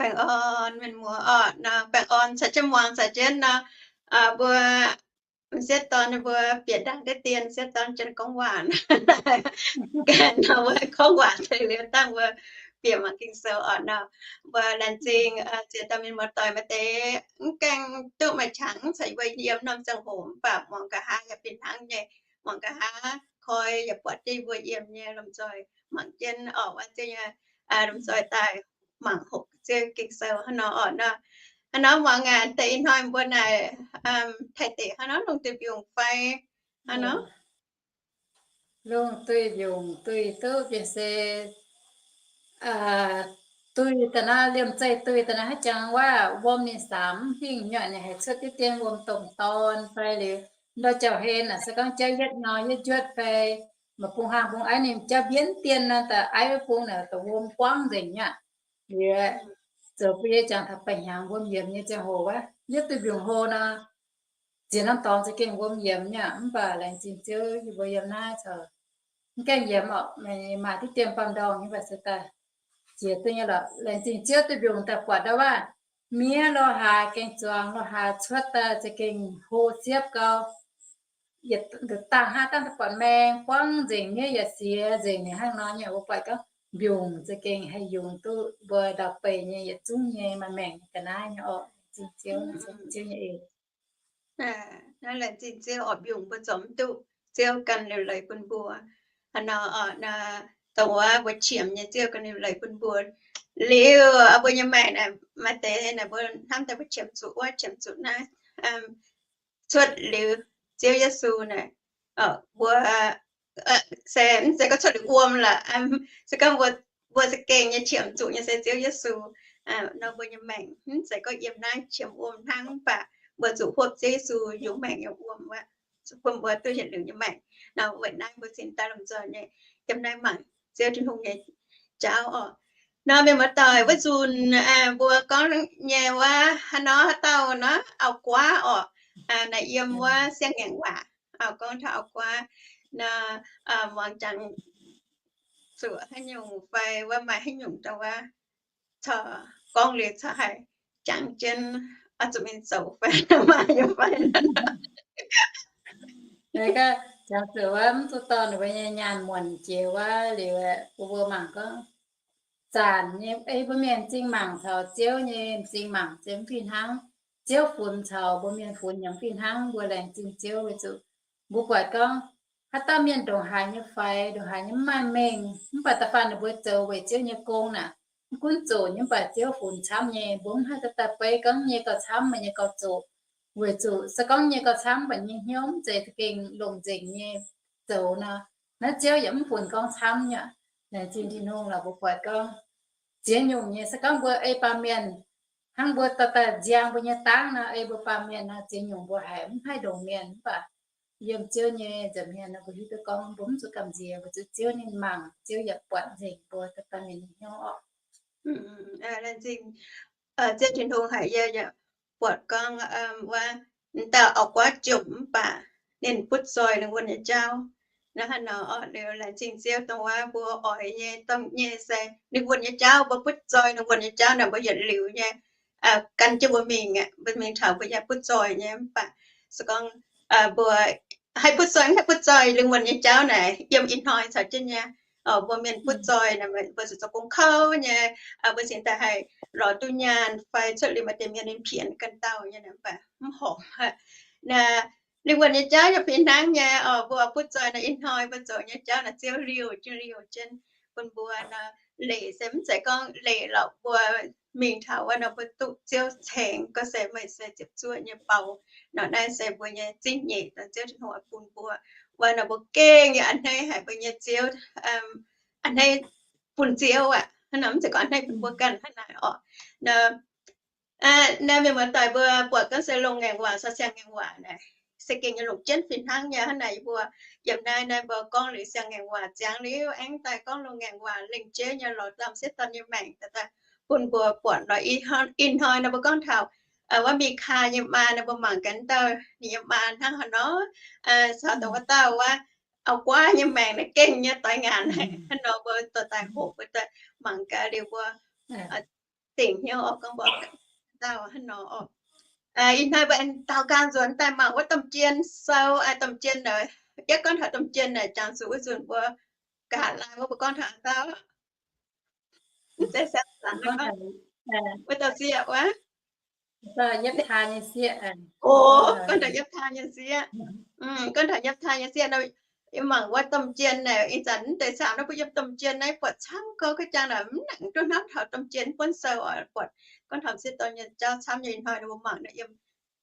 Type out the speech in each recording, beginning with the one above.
Baengh orn mienh muoz orqc nor, baengh orn caux jienv muangx caux jienv nor, mbuo m'sieqv dorn mbuo bieqc ndaangc deix dien, m'sieqv dorn jienv gorngv waac, gaengh nor mbuo gorngv waac deix liuz dangh mbuo bieqc mangc Ging-Sou orqc nor, mbuo laengz zingh ziex dauh mienh muoz-doic maaih deix mv gaengh duqv maaih qangx caux yie mbuo yiem norm ziangh hoc mv baac muangx nqa'haav yaac fih hnangv nyei, muangx nqa'haav koi yaac buatc jienv yie mbuo yiem nyei lomh nzoih mangc jienv orqc, wuov ziouc nyei lomh nzoih daaih mangc hoqc Ziouv Ging-Sou hnangv nor orqc nor. Hnangv nor muangx aac, deix ih hnoi mbuo naaic taaih deix hnangv nor lungh duih mbiungc fai hnangv nor? Lungh duih mbiungc duih duqv bieqc se duih daaih naaiv, liemh zeih duih daaih naaiv haaix jangx waac wuom ninh samx hingh nyei, ninh haiz cuotv diqv dien wuom domh dorn fai liuz ndau jauv-hlen naaic se gorngv jauv yietv nor yietv njuotv fai maaih bung hlang bung aiv ninh jauv mbienv dien nor daaih aiv wuov bung naaic daaih wuom buangv nzengc nyei aqv. Liuz zoux bun yie jangx taux baeqc hnyangx wuom yiemx nyei ziangh hoc wuov, yietv duih mbiungc hlo nor, ziex norm dorngx za'gengh wuom yiemx nyei aqv. Mv baac laengz zingh Ziouv yie mbuo yiem naaiv caux mv gaengh yiemx orqc, maaih diqv dien baamh ndorngh nyei mv baac se daaih jiex duqv nyei lorqc. Laengz zingh Ziouv duih mbiungc daaih buatc ndau waac miev lo haaix gaeng-zuangx lo haaix cuotv daaih za'gengh hlo siepv gau. Yietc dangh hnangv dangh daaih buatc maeng buangv nzengc, miev yaac siex nzengc, ninh hnangv nor nyei mbuo buatc gorngv mbiungc za'gengh haih yungz duqv mbuo ndau-beih nyei yietc zungv nyei maaih maengc nyei ga'naaiv nyei orqc. Laengz zingh Ziouv, Ziouv nyei eix. Naaiv laengz zingh Ziouv orqc, mbiungc mbuo zoux mv duqv, Ziouv ganh liuc leiz bun mbuo. Hnangv nor orqc, dongh wuov mbuo qiemx nyei Ziouv ganh liuc leiz bun mbuo. Liuz mbuo nyei maengc naaic maaih deix naaic mbuo hnamv daaih mbuo qiemx zuqc wuov qiemx zuqc naaiv, cuotv liuz Ziouv Yesu naaic, mbuo se mv zeiz gorngv cuotv liuz wuom lorqc, se gorngv mbuo za'gengh nyei qiemx zuqc nyei se Ziouv Yesu. Nor mbuo nyei maengc mv zeiz gorngv yiem naaiv qiemx wuom hnangv, mv baac mbuo zuqc hopv Ziouv Yesu yungz maengc yiem wuom wuov, zuqc bun mbuo duqv yietc liuz nyei maengc. Nor weic naaiv mbuo cingx daaih lomh nzoih nyei yiem naaiv mangc Ziouv Tin-Hungh nyei jauv orqc. Nor mienh muoz-doic, wuov nzunc mbuo gorngv nyei wuov haaix nor, haaix dauh nor, auv-guaav orqc, naaiv yiem wuov siang-ngaengc waac, gorngv taux auv-guaav nor, muangx jangx zuqc haaix nyungc fai wuov maaih haaix nyungc dongh wuov corc gorngv liuz corc haih jangx jienv oix zuqc mingh zoux fai maaih nyei fai. Jangx zuqc wuov mv duqv dorh ninh mbuo nyei nyaanh muonc jiex wuov liuz, mbuo mbuo mangc gorngv zanc nyei ei mbuo mienh m'zing mangc caux Ziouv nyei m'zing mangc se mv fih hnangv. Ziouv funx caux mbuo mienh funx yaac mv fih hnangv. Mbuo laengz zingh Ziouv weic zuqc mbuo buatc gorngv haaix dauh mienh ndongc haaix nyei faix, ndongc haaix nyei mv maaih mengh, mv baac da'faanh ninh mbuo zoux weic Ziouv nyei gong naaic, mv gunv zoqc nyei mv baac Ziouv funx camv nyei. Mbuo mv haih daaih daaih beiv gorngv nyei gauh camv, meih nyei gauh zoqc, weic zuqc se gorngv nyei gauh camv mv baac nyei hnyouv mv zeiz za'gengh longc nzengc nyei zoux nor, naaiv Ziouv yaac mv funx gorngv camv nyei. Laengz zingh Tin-Hungh lorqc, mbuo buatc gorngv ziex nyungc nyei se gorngv mbuo ei baamh mienh hnangv mbuo daaih daaih nziang mbuo nyei dangv nor, ei mbuo baamh mienh nor ziex nyungc mbuo haiz mv haih ndongc mienh, mv baac yiem Ziouv nyei nza'hmien nor mbuo hiuv duqv gorngv mbuo mv zuqc gamh nziex, weic zuqc Ziouv ninh mangc, Ziouv yaac buatc nzengc mbuo daaih daaih mienh nyei hnyouv orqc. Ziouv Tin-Hungh haic, yie yaac buatc gorngv wuov, m'dauh auv-guaav jomc mv baac ninh butv zoih lingh wuonh nyei jauv. Naaiv hnangv nor orqc, liuz laengz zingh Ziouv dongh wuov mbuo oix nyei dongh nyei se lingh wuonh nyei jauv, mbuo butv zoih lingh wuonh nyei jauv naaic mbuo yietc liuz nyei gan jienv mbuo mingh aqv. Mbuo mingh taux mbuo yaac butv zoih nyei, mv baac se gorngv mbuo haih butv zoih mv haih butv zoih lingh wuonh nyei jauv naaic yiem ih hnoi caux jienv nyei. Mbuo mienh butv zoih naaic mbuo zuqc zoux gong kouv nyei, mbuo cingx daaih haih lorz duqv nyaanh fai cuotv liuz maaih deix mienh ninh pienx ganh dauh nyei naaic, mv baac mv horpc. Naaiv lingh wuonh nyei jauv yaac fih hnangv nyei. Mbuo butv zoih naaic ih hnoi mbuo zoux nyei jauv naaic Ziouv liouh jienv liouh jienv bun mbuo nor. Leiz se mv zeiz gorngv leiz lorqc, mbuo mingh taux wuov nor mbuo duqv Ziouv cengx gorngv se meih se ziepc zuoqv nyei bou nor. Naaiv se mbuo nyei zingh nyeic dongh Ziouv Tin-Hungh oix bun mbuo. Wuov nor mbuo gengh yaac a'hneiv haic mbuo nyei Ziouv, a'hneiv bun Ziouv aqv. Hnangv nor mv zeiz gorngv a'hneiv bun mbuo ganh hnangv naaic orqc. Naaiv mienh muoz-doic, mbuo buatc gorngv se longc ngaengc waac caux siang-ngaengc waac naaic se gengh nyei longc jienv fih hnangv nyei. Hnangv naaic yie mbuo yiem naaiv naaiv mbuo gorngv liuz siang-ngaengc waac ziangx liuz aengx daaih gorngv longc ngaengc waac lengc jeiv nyei lorz dauh m'sieqv dorn nyei maengc daaih bun mbuo buatc nor. Ih hnoi nor mbuo gorngv taux wuov Mikaa nyei maa nor, mbuo mangc gaax dauh ninh nyei maa hnangv haaix nor, caux dongh wuov dauh wuov auv-guaav nyei maengc naaic gengh nyei doix ngaanc haic. Hnangv nor mbuo dorh daaih hoqc mbuo daaih mangc gaax liuz mbuo dingc hnyouv oc, gorngv mbuo dauh hnangv nor oc. Ih hnoi mbuo aengx daaux nqaang nzuonx daaih mangc wuov domh jien sou, domh jien naaic, yie gorngv taux domh jien naaic jangx zuqc wuov nzunc mbuo nqa'haav laai wuov mbuo gorngv taux dauh, mv zeiz Samson, wuov dauh sieqv wuov, gorngv taux Yipv^taa nyei sieqv, gorngv taux Yipv^taa nyei sieqv nor, yie mangc wuov domh jien naaic, ih zanc mv deix saauc nor mbuo yiem domh jien naaiv buatc camv gau, ga'jang naaic mv nangc duqv hnamv taux domh jien buonv sou oc, buatc gorngv taux sieqv dorn nyei jauv camv nyei. Ih hnoi nor mbuo mangc naaiv yiem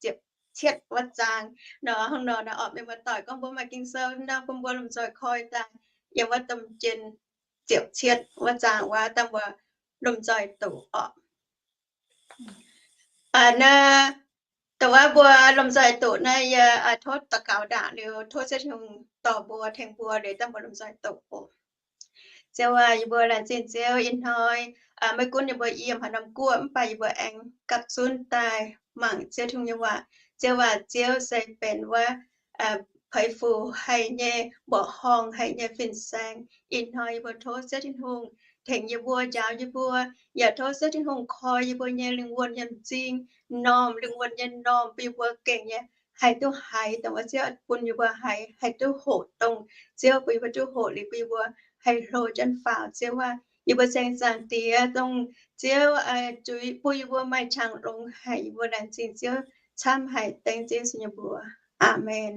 ziepc cietv wuov zaang nor, hnangv nor naaiv oc, mienh muoz-doic, gorngv mbuo maaih Ging-Sou nor bun mbuo lomh nzoih koi daaih yiem wuov domh jien ziepc cietv wuov zaang wuov, dangh mbuo lomh nzoih doqc oc. Naaiv, dongh wuov mbuo lomh nzoih doqc naaiv, yie tov daux gaux ndaangc liuz, tov Ziouv Tin-Hungh dorh mbuo, tengx mbuo liuz, dangh mbuo lomh nzoih doqc oc. Ziouv aac, yie mbuo laengz zingh Ziouv ih hnoi, maiv gunv yie mbuo yiem haaix norm guoqv, mv baac yie mbuo aengx gapv zunv daaih mangc Ziouv Tin-Hungh nyei waac. Ziouv aac, Ziouv se benx wuov peix fuc haic nyei, mbuoqc horngh haic nyei fin-saeng. Ih hnoi yie mbuo tov Ziouv Tin-Hungh tengx yie mbuo, njaaux yie mbuo, yaac tov Ziouv Tin-Hungh koi yie mbuo nyei lingh wuonh nyei m'zing, m'normh lingh wuonh nyei m'normh, bun yie mbuo gengh nyei haih duqv haiz dongh wuov Ziouv bun yie mbuo haiz, haih duqv hoqc dongh Ziouv bun yie mbuo duqv hoqc liuz, bun yie mbuo haih hlo jienv faaux. Ziouv aac, yie mbuo ceng Zaangc Diex dongh Ziouv zuiz bun yie mbuo maaih qangx longx haic. Yie mbuo laengz zingh Ziouv camv haic, dengv Ziouv Yesu nyei mbuox. Aamen.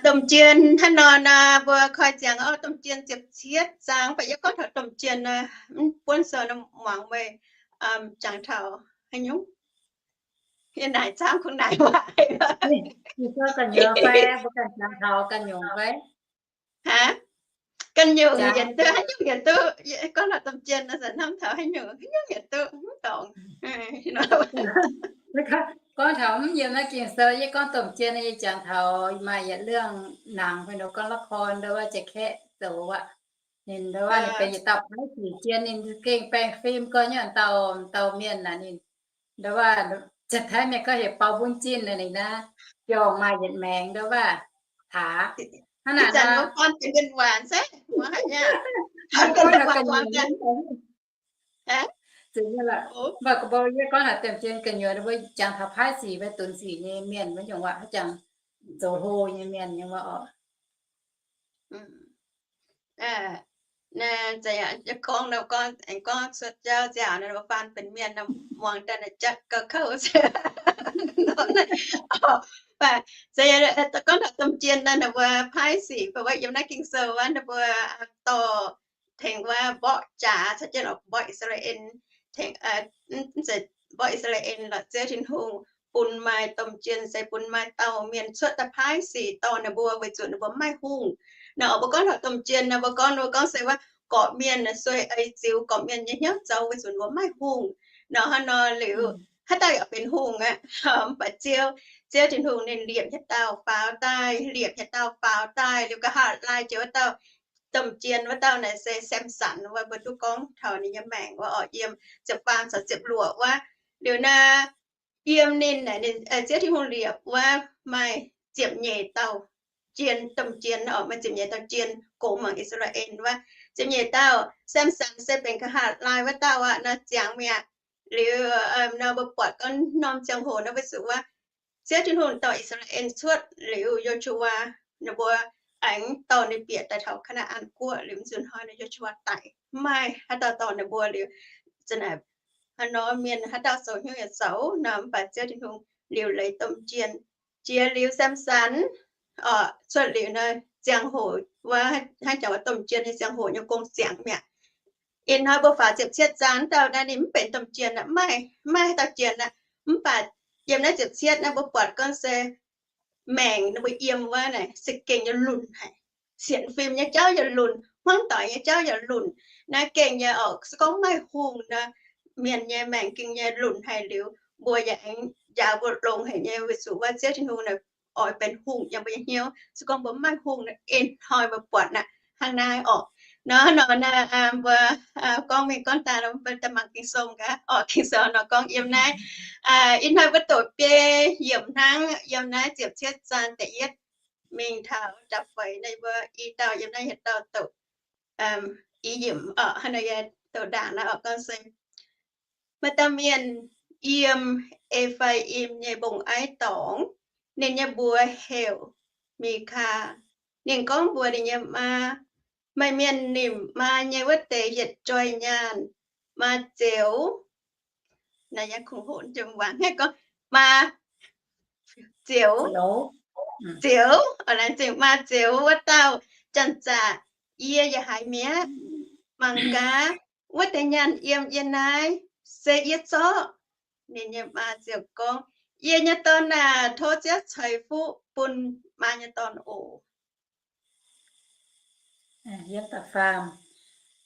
Domh jien hnangv nor naaic, mbuo koi ziangx oc, domh jien ziepc cietv zaang, mv baac yie gorngv taux domh jien naaic, mv buonv sou naaic muangx meih jangx taux haaix nyungc? Yie naaic camv kungx naaic waac. Aa, ganh nyungc yietc duqv, haaix nyungc yietc duqv. Gorngv taux domh jien naaic, hnamv taux haaix nyungc, haaix nyungc yietc duqv, mv dorngc. Gorngv taux mv yiem naaiv Ging-Sou, yie gorngv domh jien, yie jangx taux maaih yietc เรื่อง หนัง fai nor gorngv ละคร nduov wuov, jiex kaeqv zoux aqv. Ninh nduov wuov ninh benx yietc dauh paaiv sic jien, ninh gengh baeng fim gorx nyei, dauh dauh mienh naaic ninh nduov wuov, Janx-Taiv mienh gorngv heuc 包bunv-jinh naaic, ninh naaiv biorngh maaih yietc maengx nduov wuov, taax hnangv naaic. Mv baac gorngv taux domh jien gu'nyuoz, mbuo jangx taux paaiv sic fai dunx sic nyei mienh, maiv nyungc waac, haaix jangx zoux hlo nyei mienh nyei waac oc. Gorngv, gorngv cuotv jauv nziaauc nor, mbuo faan benx mienh muangx daaih naaic jatv gauh kouv. Gorngv taux domh jien naaiv, ninh mbuo paaiv sic, mbuo yiem naaiv Ging-Sou wuov, ninh mbuo dorh tengx wuov mborqv jaax caux jienv oc, mborqv I^saa^laa^en, mv zeiz mborqv I^saa^laa^en lorqc, Ziouv Tin-Hungh bun maaih domh jien se bun maaih dauh mienh cuotv daaih paaiv sic dorh ninh mbuo weic zuqc ninh mbuo mv maaih hungh. Nor mbuo gorngv taux domh jien nor, mbuo gorngv, mbuo gorngv se wuov gorqv-mienh sueih ei ziux gorqv-mienh nyei hnyouv zoux weic zuqc ninh mbuo mv maaih hungh. Nor hnangv nor liuz, haaix dauh yaac benx hungh aqv. Mv baac Ziouv, Ziouv Tin-Hungh ninh liepc haaix dauh faaux daaih, liepc haaix dauh faaux daaih liuz, nqa'haav laai jiex wuov dauh domh jien wuov dauh naaic se Samson wuov, mbuo duqv gorngv taux ninh nyei maengc wuov oc, yiem ziepc faam caux ziepc luoqc wuov. Liuz naaiv yiem ninh, ninh, Ziouv Tin-Hungh liepc wuov maaih ziepc nyeic dauh jien, domh jien oc, maaih ziepc nyeic dauh jien gox mangc I^saa^laa^en wuov. Ziepc nyeic dauh, Samson se benx nqa'haav laai wuov dauh aqv nor, ziangx mi'aqv. Liuz nor mbuo buatc gorngv norm ziangh hoc nor weic zuqc wuov Ziouv Tin-Hungh dorh I^saa^laa^en cuotv liuz, Yo^su^waa ninh mbuo aengx dorh ninh bieqc daaih taux Kaa^naa^an Guoqv liuz, mv zuqc hnoi nor Yo^su^waa daic, mv maaih haaix dauh dorh ninh mbuo liuz, za'naaic haaix nor mienh haaix dauh zoux hnyouv yaac zoux nor, mv baac Ziouv Tin-Hungh liuc leiz domh jien. Jiex liuz Samson oc, cuotv liuz nor, ziangh hoc wuov, hnangv jangx wuov domh jien nyei ziangh hoc nyei gong ziangx mi'aqv. Ih hnoi mbuo faaux ziepc cietv zaang wuov dauh naaiv ninh mv benx domh jien aqv, mv maaih, mv maaih haaix dauh jien aqv. Mv baac yiem naaiv ziepc cietv naaiv mbuo buatc gorngv se maengc ninh mbuo yiem wuov naaic se gengh nyei lunc haic. Sienx fim nyei jauv yaac lunc, hmuangv doic nyei jauv yaac lunc. Naaiv gengh nyei oc, se gorngv mv maaih hungh nor, mienh nyei maengc gengh nyei lunc haic liuz, mbuo yaac aengx njaaux mbuo longx haic nyei weic zuqc wuov Ziouv Tin-Hungh naaic oix benx hungh yiem mbuo nyei hnyouv. Se gorngv mbuo mv maaih hungh nor, ih hnoi mbuo buatc naaic hnangv naaiv oc. Nor, nor naaiv mbuo gorngv mingh gorngv daaih, mbuo daaih mangc Ging-Sou gaax oc. Ging-Sou nor gorngv yiem naaiv, ih hnoi mbuo doqc biei yiemc hnangv, yiem naaiv ziepc cietv zaang da'yietv mingh taux da'feix naaiv, mbuo i dauh yiem naaiv yietc dauh doqc i yiemc oc. Hnangv nor yie douc ndaangc naaiv oc, gorngv se maaih dauh mienh yiem E^faa^im nyei mbong-aiv dorngx, ninh nyei mbuox heuc Mi^kaa. Ninh gorngv mbuox ninh nyei maa, Meih mienh nimc maa nyei wuov deix yietc joih nyaanh, maa Ziouv, naaiv yaac kungx hoqc jiem waac hnangv gorngv maa Ziouv, Ziouv, laengz zingh maa Ziouv wuov dauh janx-zaqc, yie yaac haiz mi'aqv. Mangc gaax, wuov deix nyaanh yiem yie naaiv se yie zorqv. Ninh nyei maa ziouc gorngv, Yie nyei dorn aac, tov Ziouv ceix fuqv bun maa nyei dorn oc.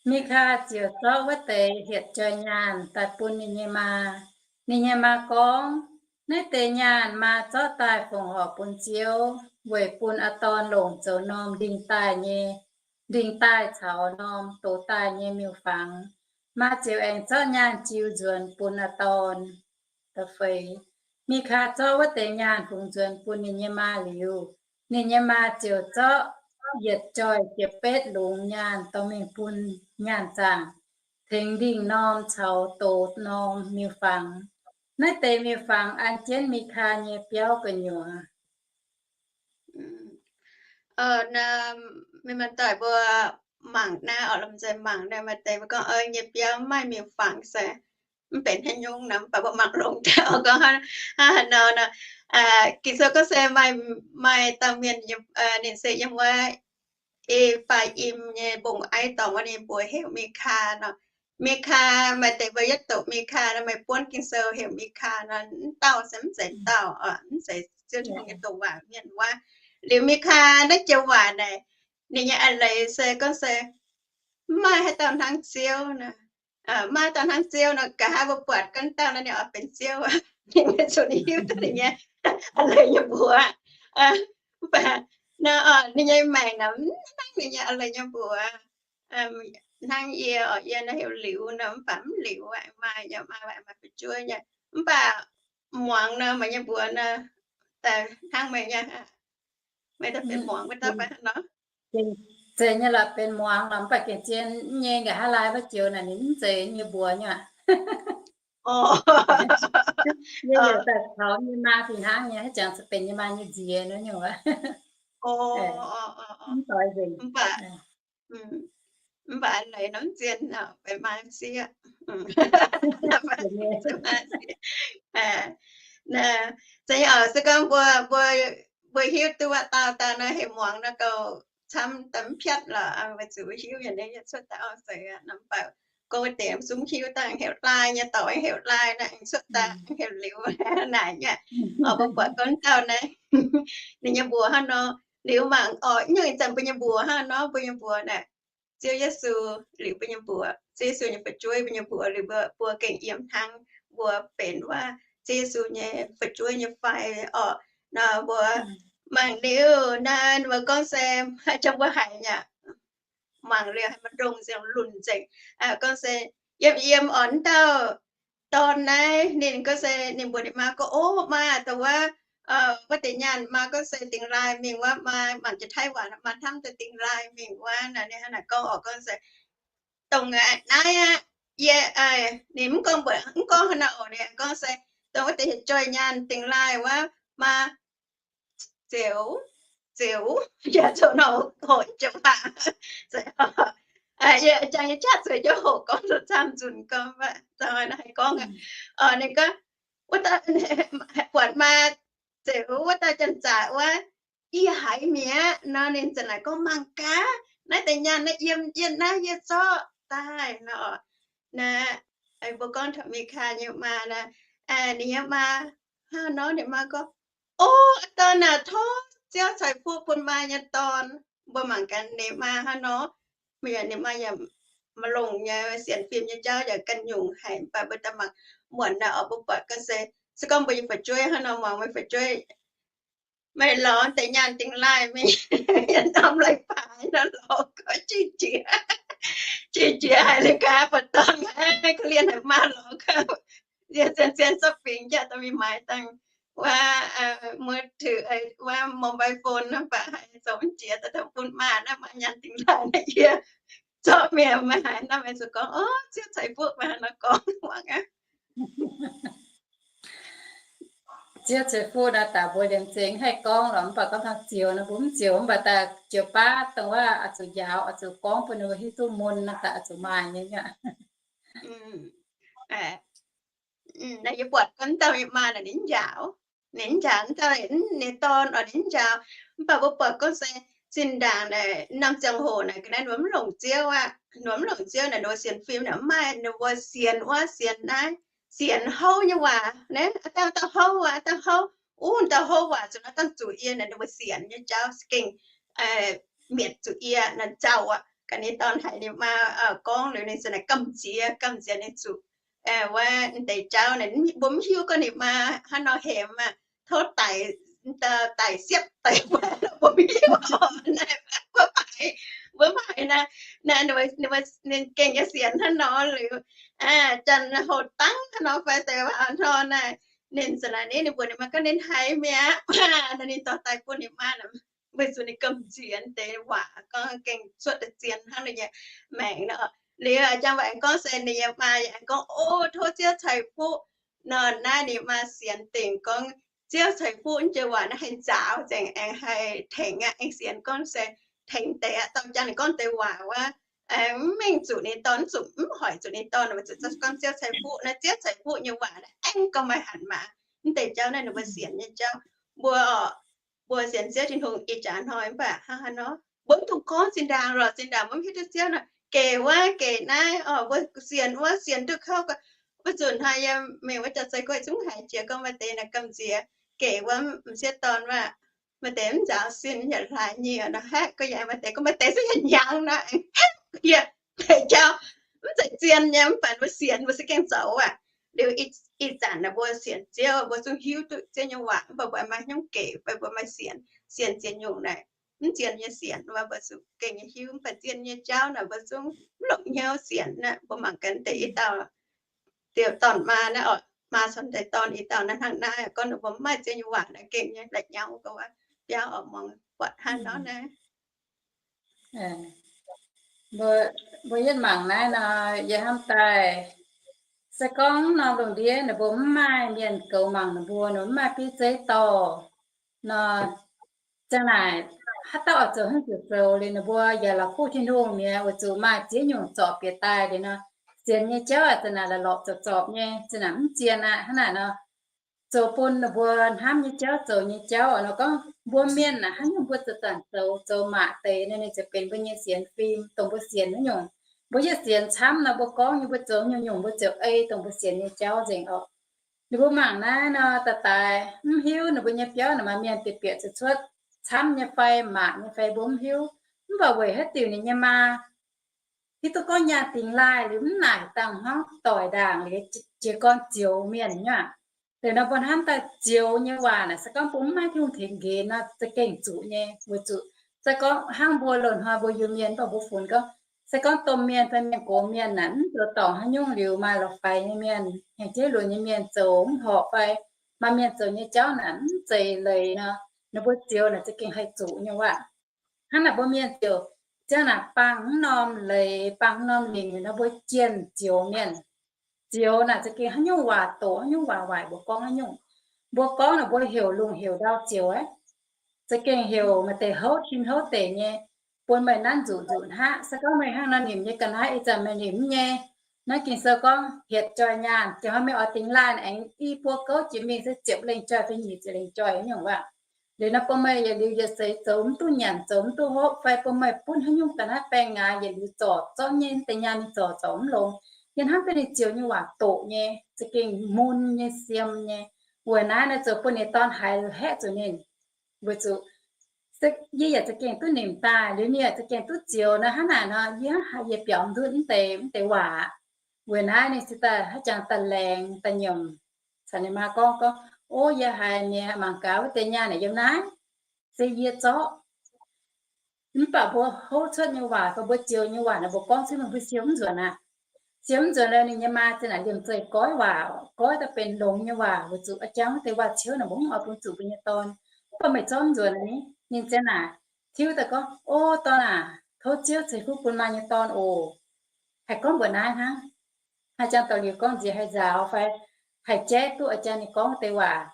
Mi^kaa ziouc zorqv wuov deix hietc joih nyaanh daaih bun ninh nyei maa. Ninh nyei maa gorngv, Naaiv deix nyaanh maa zorqv daaih fongc horc bun Ziouv, weic bun aa dorn longc zoux norm ndingh daaih nyei, ndingh daaih caux norm dox daaih nyei miuc-fangx. Maa ziouc aengx zorqv nyaanh jiu nzuonx bun aa dorn. Mi^kaa zorqv wuov deix nyaanh fungx nzuonx bun ninh nyei maa liuz, ninh nyei maa ziouc zorqv yietc joih ziepc betv lungz nyaanh dorh mingh bun nyaanh zaangc tengx ndingh norm caux dox norm miuc-fangx. Naaiv deix miuc-fangx an jienv Mi^kaa nyei biauv gu'nyuoz. Mienh maaih daaih mbuo mangc naaiv oc, lomh nzoih mangc naaiv, maaih deix mbuo gorngv, Ov, nyei biauv maaih miuc-fangx se mv benx haaix nyungc nor, mv baac mbuo mangc longx daaih oc, gorngv hnangv haaix nor nor. Ging-Sou gorngv se maaih, maaih dauh mienh, ninh se yiem wuov E^faa^im nyei mbong-aiv dorngx wuov, ninh mbuox heuc Mi^kaa nor. Mi^kaa, maaih deix mbuo yietv doqc Mi^kaa nor, meih buonv Ging-Sou heuc Mi^kaa nor, mv dauh se mv zeiz dauh, mv zeiz Ziouv Tin-Hungh nyei douc waac mienh wuov. Liuz Mi^kaa naaiv joux waac naaic, ninh nyei a'leiz se gorngv se mv maaih haaix dauh hnangv Ziouv nor. Mv maaih dauh hnangv Ziouv nor, nqa'haav mbuo buatc gorngv dauh naaiv ninh oix benx Ziouv, ninh maiv zuqc hiuv duqv ninh nyei a'leiz nyei mbuox. Mv baac nor, ninh nyei maengc nor, mv hnangv ninh nyei a'leiz nyei mbuox. Hnangv yie oc, yie naaiv heuc Liuz nor, mv baac mv liuz, maaih nyei, maaih, maaih fu'jueiv nyei. Mv baac muangx nor, meih nyei mbuox nor, hnangv meih nyei, meih daaih benx muangx wuov dauh fai hnangv nor? Zeiz nyei lorqc, benx muangx lorqc, mv baac gengh zien nyei, nqa'haav laai wuov joux naaic ninh mv zeiz nyei mbuox nyei aqv. Yie yaac daaih taux nyei maa fih hnangv nyei, haaix jangx se benx nyei maa nyei nziex nor nyei wuov. Mv doix nzengc. Mv baac leiz nor mv zien, benx maa sieqv. Zeiz oc, se gorngv mbuo, mbuo, mbuo hiuv duqv wuov dauh dauh nor, heuc muangx nor gauh camv daaih mv piatv lorqc. Weic zuqc mbuo hiuv yaac cuotv daaih auv-seix aqv nor, mv baac gorngv wuov deix zungv hiuv daaih heuc Lai nyei, dorh heuc Lai nor, cuotv daaih heuc Liuz naaic nyei. Oc, mbuo buatc gorngv dauh naaiv, ninh nyei mbuox hnangv nor, Liuz mangc oc, nyungc ih zanc mbuo nyei mbuox hnangv nor, mbuo nyei mbuox naaic, Ziouv Yesu liuz mbuo nyei mbuox, Ziouv Yesu nyei fu'jueiv mbuo nyei mbuox, liuz mbuo, mbuo gengh yiem hnangv mbuo benx wuov Ziouv Yesu nyei fu'jueiv nyei fai oc. Nor mbuo mangc liuz naaiv mbuo gorngv se, haaix jangx mbuo haiz yaac mangc liuz haiz maaih ndongh nzengc, lunc nzengc. Gorngv se yiem yiem oc, wuov dauh dorn naaiv ninh gorngv se ninh mbuox ninh maa gorngv, Ov, maa, dongh wuov, wuov deix nyaanh maa gorngv se dingx laaih mingh wuov, maa mangc jiex Taiv waac, maa hnamv daaih dingx laaih mingh wuov. Naaiv ninh hnangv naaic gorngv oc, gorngv se dongh naaiv aqv, yie, ninh mv gorngv mbuox, mv gorngv haaix nor oc, ninh gorngv se dongh wuov deix hietc joih nyaanh dingx laaih wuov, maa Ziouv, Ziouv, yaac zoux nor hoqc jiex waac. Yie jangx nyei jaav zueiz jienv hoqc gorngv zoux camv nzunc gorngv, haih gorngv aqv. Ninh gorngv, wuov dauh, buatc maa Ziouv wuov dauh janx-zaqc wuov, yie haiz mi'aqv nor, ninh ziouc naaic gorngv, Mangc gaax, naaiv deix nyaanh naaiv yiem yie naaiv, yie zorqv daaih nor. Naaiv, mbuo gorngv taux Mikaa nyei maa naaiv, ninh nyei maa hnangv nor, ninh maa gorngv, O, aa dorn aac, tov Ziouv ceix fuqv bun maa nyei dorn. Mbuo mangc gaax ninh maa hnangv nor, mbuo yaac, ninh maa yaac maiv longc nyei, sienx fim nyei jauv yaac ganh nyungc haic, mv baac mbuo daaih mangc muonc naaic oc, mbuo buatc ga'sie, se gorngv mbuo nyei fu'jueiv hnangv nor, muangx meih fu'jueiv, meih lorz deix nyaanh dingx laaih mingh, yie norm leiz-baaix nor lorz gau, qiex jiez, qiex jiez haic liuz gaax, buatc dorngx aqv, ga'lien haic, maa lorz gau, yie zien-zien zorqv fingx jaax dorh mingh maaiz dangh wuov, mbuo tuix wuov mobile phone nor, mv baac haiz zoux mv jiex, daaih dongh bun maa naaiv, maa nyaanh dingx laaih naaiv yie Zorqv mienh maaih haaix nor meih zuqc gorngv, o, Ziouv ceix fuqv meih haaix nor gorngv muangx aqv. Ziouv ceix fuqv naaiv daaih mbuo liemh zeih haih gorngv lorqc, mv baac gorngv taux zioux nor mbuo mv zioux, mv baac daaih zioux baav dongh wuov oix zuqc njaaux, oix zuqc gorngv bun ninh mbuo hiuv duqv mun naaiv daaih oix zuqc maaih nyei aqv. Naaiv yie buatc gorngv dauh maa naaic ninh njaaux, ninh njaaux dauh ninh dorn oc, ninh njaaux. Mv baac mbuo buatc gorngv se zinh ndaangc naaic norm ziangh hoc naaic ga'naaiv ninh mbuo mv longc Ziouv aqv, ninh mbuo mv longc Ziouv naaic ninh mbuo sienx fim naaic mv maaih, ninh mbuo sienx wuov sienx naaiv, sienx houv nyei waac naaiv, dauh dauh houv waac, dauh houv, uv dauh houv waac zuqc nor dangh zuqc yie naaic ninh mbuo sienx nyei jauv gengh mietc zuqc yie naaic nzauh aqv. Ga'naaiv ninh dorn haiz ninh maa gorngv liuz ninh se naaic gamh nziex, gamh nziex ninh zuqc wuov deix jauv naaic mbuo mv hiuv gorngv ninh maa hnangv nor hemx aqv, tov daic, daic siepv daic mbuo mv hiuv oc. Naaiv mbuo mv haiz, mbuo mv haiz naaiv, naaiv ninh gengh nyei sienx hnangv nor liuz, janx houx dangv hnangv nor fai deix waac hnor naaiv, ninh za'naaic ninh mbuox ninh maa gorngv ninh haiz mi'aqv, naaiv ninh dorh daaih bun ninh maa, weic zuqc ninh gamh nziex deix waac gorngv gengh cuotv daaih zien hnangv ninh nyei maengc nor. Liuz jangx waac aengx gorngv se ninh nyei maa yaac aengx gorngv, o, tov Ziouv ceix fuqv. Nor naaiv ninh maa sienx dingc gorngv Ziouv ceix fuqv naaiv jiex waac naaiv haih nzaaux nzengc, aengx haih tengx aqv, aengx sienx gorngv se tengx deix aqv. Dorh jangx ninh gorngv deix waac wuov, mv mengh zuqc ninh dorn, zuqc mv hoic zuqc ninh dorn, weic zuqc gorngv Ziouv ceix fuqv. Naaiv Ziouv ceix fuqv nyei waac naaiv aengx gorngv maaih hatc maaz. Mv deix jauv naaiv ninh mbuo sienx nyei jauv. Mbuo, mbuo sienx Ziouv Tin-Hungh ih jaax hnoi mv baac hnangv haaix nor, mbuo mv dungx gorngv zinh ndaangc lorqc, zinh ndaangc mbuo mv hiuv duqv Ziouv nor, gec wuov gec naaiv, mbuo sienx wuov sienx duqv kouv, mbuo zuqc hnoi yiem mingh wuov jauv-zei guoqv zungv haiz jiex gorngv maaih deix naaic gamh nziex gec wuov m'sieqv dorn wuov, maaih deix mv nzaaux sin yaac hlaax nyieqc nor, haeqv gu'nyuoz maaih deix gorngv maaih deix zungv yaac hnyangx nor, yie deix jauv mv zeiz zien nyei, mv baac mbuo sienx mbuo se gengh zoux aqv. Liuz ih zanc naaic mbuo sienx Ziouv mbuo zungv hiuv duqv Ziouv nyei waac, mv baac mbuo maaih hnyouv gec fai mbuo maaih sienx, sienx zien nyungc naaic, mv zien nyei sienx mbuo zuqc gengh nyei hiuv, mv baac zien nyei jauv naaic mbuo zungv mv longc hnyouv sienx aqv. Mbuo mangc gaax deix i dauh diuh dorn maa naaiv oc, maa caux deix dorn i dauh naaiv hnangv naaiv, gorngv ninh mbuo mv maaih Ziouv nyei waac naaiv gengh nyei la'nyauv, gorngv wuov biauv oix muangx buatc hnangv nor naaiv. Mbuo, mbuo yietv mangc naaiv nor, yie hnamv daaih, se gorngv norm lungh ndiev ninh mbuo mv maaih mienh goux mangc ninh mbuo, ninh mbuo mv maaih bieiv zeiv dorh nor, ziang naaic haaix dauh oix zoux haaix nyungc zoux liuz ninh mbuo yaac la'kuqv Tin-Hungh mi'aqv, weic zuqc maaih ziex nyungc zorpc bieqc daaih liuz nor, sienx nyei jauv aac, ziang naaic la'lorqc zorpc zorpc nyei, ziang naaic mv zien aqv. Hnangv naaic nor, zoux bun ninh mbuo hnamv nyei jauv, zoux nyei jauv nor gorngv mbuo mienh naaic haaix nyungc mbuo zoux zanc zoux, zoux maac deix nor, ninh ziouc benx mbuo nyei sienx fim, dongh mbuo sienx haaix nyungc. Mbuo yietv sienx camv nor, mbuo gorngv nyei, mbuo zoux nyungc-nyungc, mbuo ziouc ei dongh mbuo sienx nyei jauv nzengc oc. Ninh mbuo mangc naaiv nor, daaih daaih mv hiuv ninh mbuo nyei biauv naaic maaih mienh bieqc bieqc zuqc cuotv camv nyei fai maac nyei fai mbuo mv hiuv. Mv baac weic haaix diuc ninh nyei maa hiuv duqv gorngv nyaah dingx laaih liuz mv naaic dangh hnangv doic ndaangc liuz jiez gorn zioux mienh nyei aqv. Deix nor mbuo hnamv daaih zioux nyei waac naaic se gorngv mbuo mv maaih Tin-Hungh tengx nqenx nor za'gengh zuqc nyei, weic zuqc se gorngv hnangv mbuo loz-hnoi mbuo Iu-Mienh mv baac mbuo funx gorngv, se gorngv domh mienh fai mienh gox mienh naaic mv zoux dorngc haaix nyungc liuz maaih la'faix nyei mienh, hnyangx-jeiv lunx nyei mienh zoux mv horpc fai maaih mienh zoux nyei jauv naaic mv zeiz leiz nor, ninh mbuo zioux naaic za'gengh haih zuqc nyei waac. Hnangv naaic mbuo mienh ziouc ziang naaic bangh mv norm leiz, bangh mv norm lingc nor mbuo jienh zioux mienh. Zioux naaic za'gengh haaix nyungc waac doqc, haaix nyungc waac waaic mbuo gorngv haaix nyungc. Mbuo gorngv naaic mbuo heuc lungh heuc ndau zioux aqv. Za'gengh heuc maaih deix houv tin houv deic nyei, bun meih nanv nzuqc nzuqc hnaqv. Se gorngv meih hnangv nor nimc nyei ga'naaiv, ih zanc meih nimc mv nyei. Naaiv Ging-Sou gorngv hietc joih nyaanh, jiex hnoi meih oix dingx laaih aengx i buo gouv jiex mingh se ziepc lengh joih fai nyic ziepc lengh joih nyungc waac. Liuz nor bun meih yietc liuz yietc seix zoux mv duqv nyanc, zoux mv duqv hopv, fai bun meih butv haaix nyungc ga'naaiv baengh ngaaix yietc liuz zorc zorqv nyei deix nyaanh, ninh zorc zorc mv longx. Yie hnamv daaih ninh zioux nyei waac doqc nyei, za'gengh mun nyei, siem nyei. Weic naaiv nor zoux bun ninh dorn haiz haeqv zuqc ninh. Weic zuqc yie yaac za'gengh duqv nimc daaih, liuz ninh yaac za'gengh duqv zioux nor, hnangv naaic nor yie hnangv haiz yie biaux mv ndutv mv deix, mv deix waac. Weic naaiv ninh ziouc daaih haaix jangx daaih laengz daaih nyiemc caux ninh maa gorngv, gorngv, O, yie haiz mienh mangc gaax wuov deix nyaanh naaic yiem naaiv, se yie zorqv. Mv baac mbuo houv cuotv nyei waac fai mbuo zioux nyei waac naaic mbuo gorngv cingx meih mbuo siou mv nzuonx aqv. Siou mv nzuonx liuz ninh nyei maa ziouc naaic liemh zeih goiv waac, goiv daaih benx longx nyei waac, weic zuqc a'jang wuov deix waac-ciouv naaic mbuo mv oix bun zuqc mbuo nyei dorn. Mv baac meih zorqv mv nzuonx aqv ni. Ninh ziouc naaic tiuv daaih gorngv, O dorn aac, tov Ziouv ceix fuqv bun maaih nyei dorn oc. Haih gorngv mbuoqc naaiv hnangv. Haih jangx daux liuz gorngv nziex haih nzaaux fai haih jaiv duqv a'jang ninh gorngv deix waac.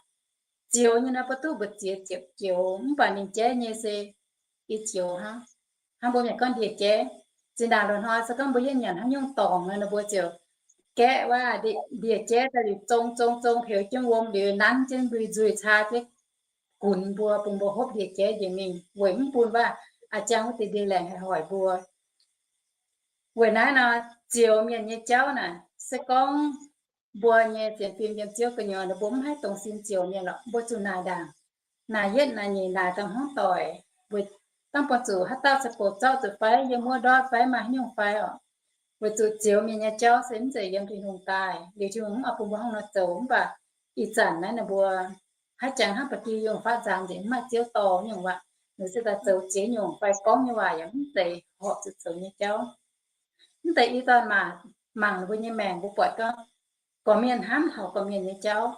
Zioux nyei nor mbuo duqv mbu'ziex ziepc joux, mv baac ninh jaiv nyei se i joux hnangv. Hnangv mbuo mienh gorngv ndie-jaiv. Zinh ndaangc loz-hnoi se gorngv mbuo yietv nyanc haaix nyungc dorngc nor, ninh mbuo ziouc gaeqv waac ndie-jaiv daaih liuz zong zong zong peux jienv wuom liuz nanv jienv nzuih nzuih caa jienv gunx mbuo, bun mbuo hopv ndie-jaiv njiec mingh weic mv bun waac a'jang wuov deix ndie laengc haih hoic mbuo. Weic naaiv nor, zioux mienh nyei jauv naaic se gorngv mbuo nyei sienx fim yiem Ziouv gu'nyuoz, ninh mbuo mv haih dongh sin zioux mienh lorqc, mbuo zuqc naaic ndaangc, naaic yietv naaic nyeic naaic daaih hmuangv doic, weic dangh buatc zuqc haaix dauh se bouc zorqv zuqc fai yiem wuov ndortv fai maaih haaix nyungc fai oc. Weic zuqc zioux mienh nyei jauv se mv zeiz yiem Tin-Hungh daaih, liuz Tin-Hungh mv oix bun mbuo hnangv nor zoux. Mv baac ih zanc naaiv ninh mbuo haaix jangx hnangv ba'gi yungh faatv nzaang nzengc, mv maaih Ziouv dorh nyungc waac, ninh se daaih zoux ziex nyungc fai gorngv nyei waac yaac mv zeiz horpc zuqc zoux nyei jauv. Mv deix i dauh maac mangc ninh mbuo nyei maengc mbuo buatc gorngv, gorqv-mienh hnamv taux gorqv-mienh nyei jauv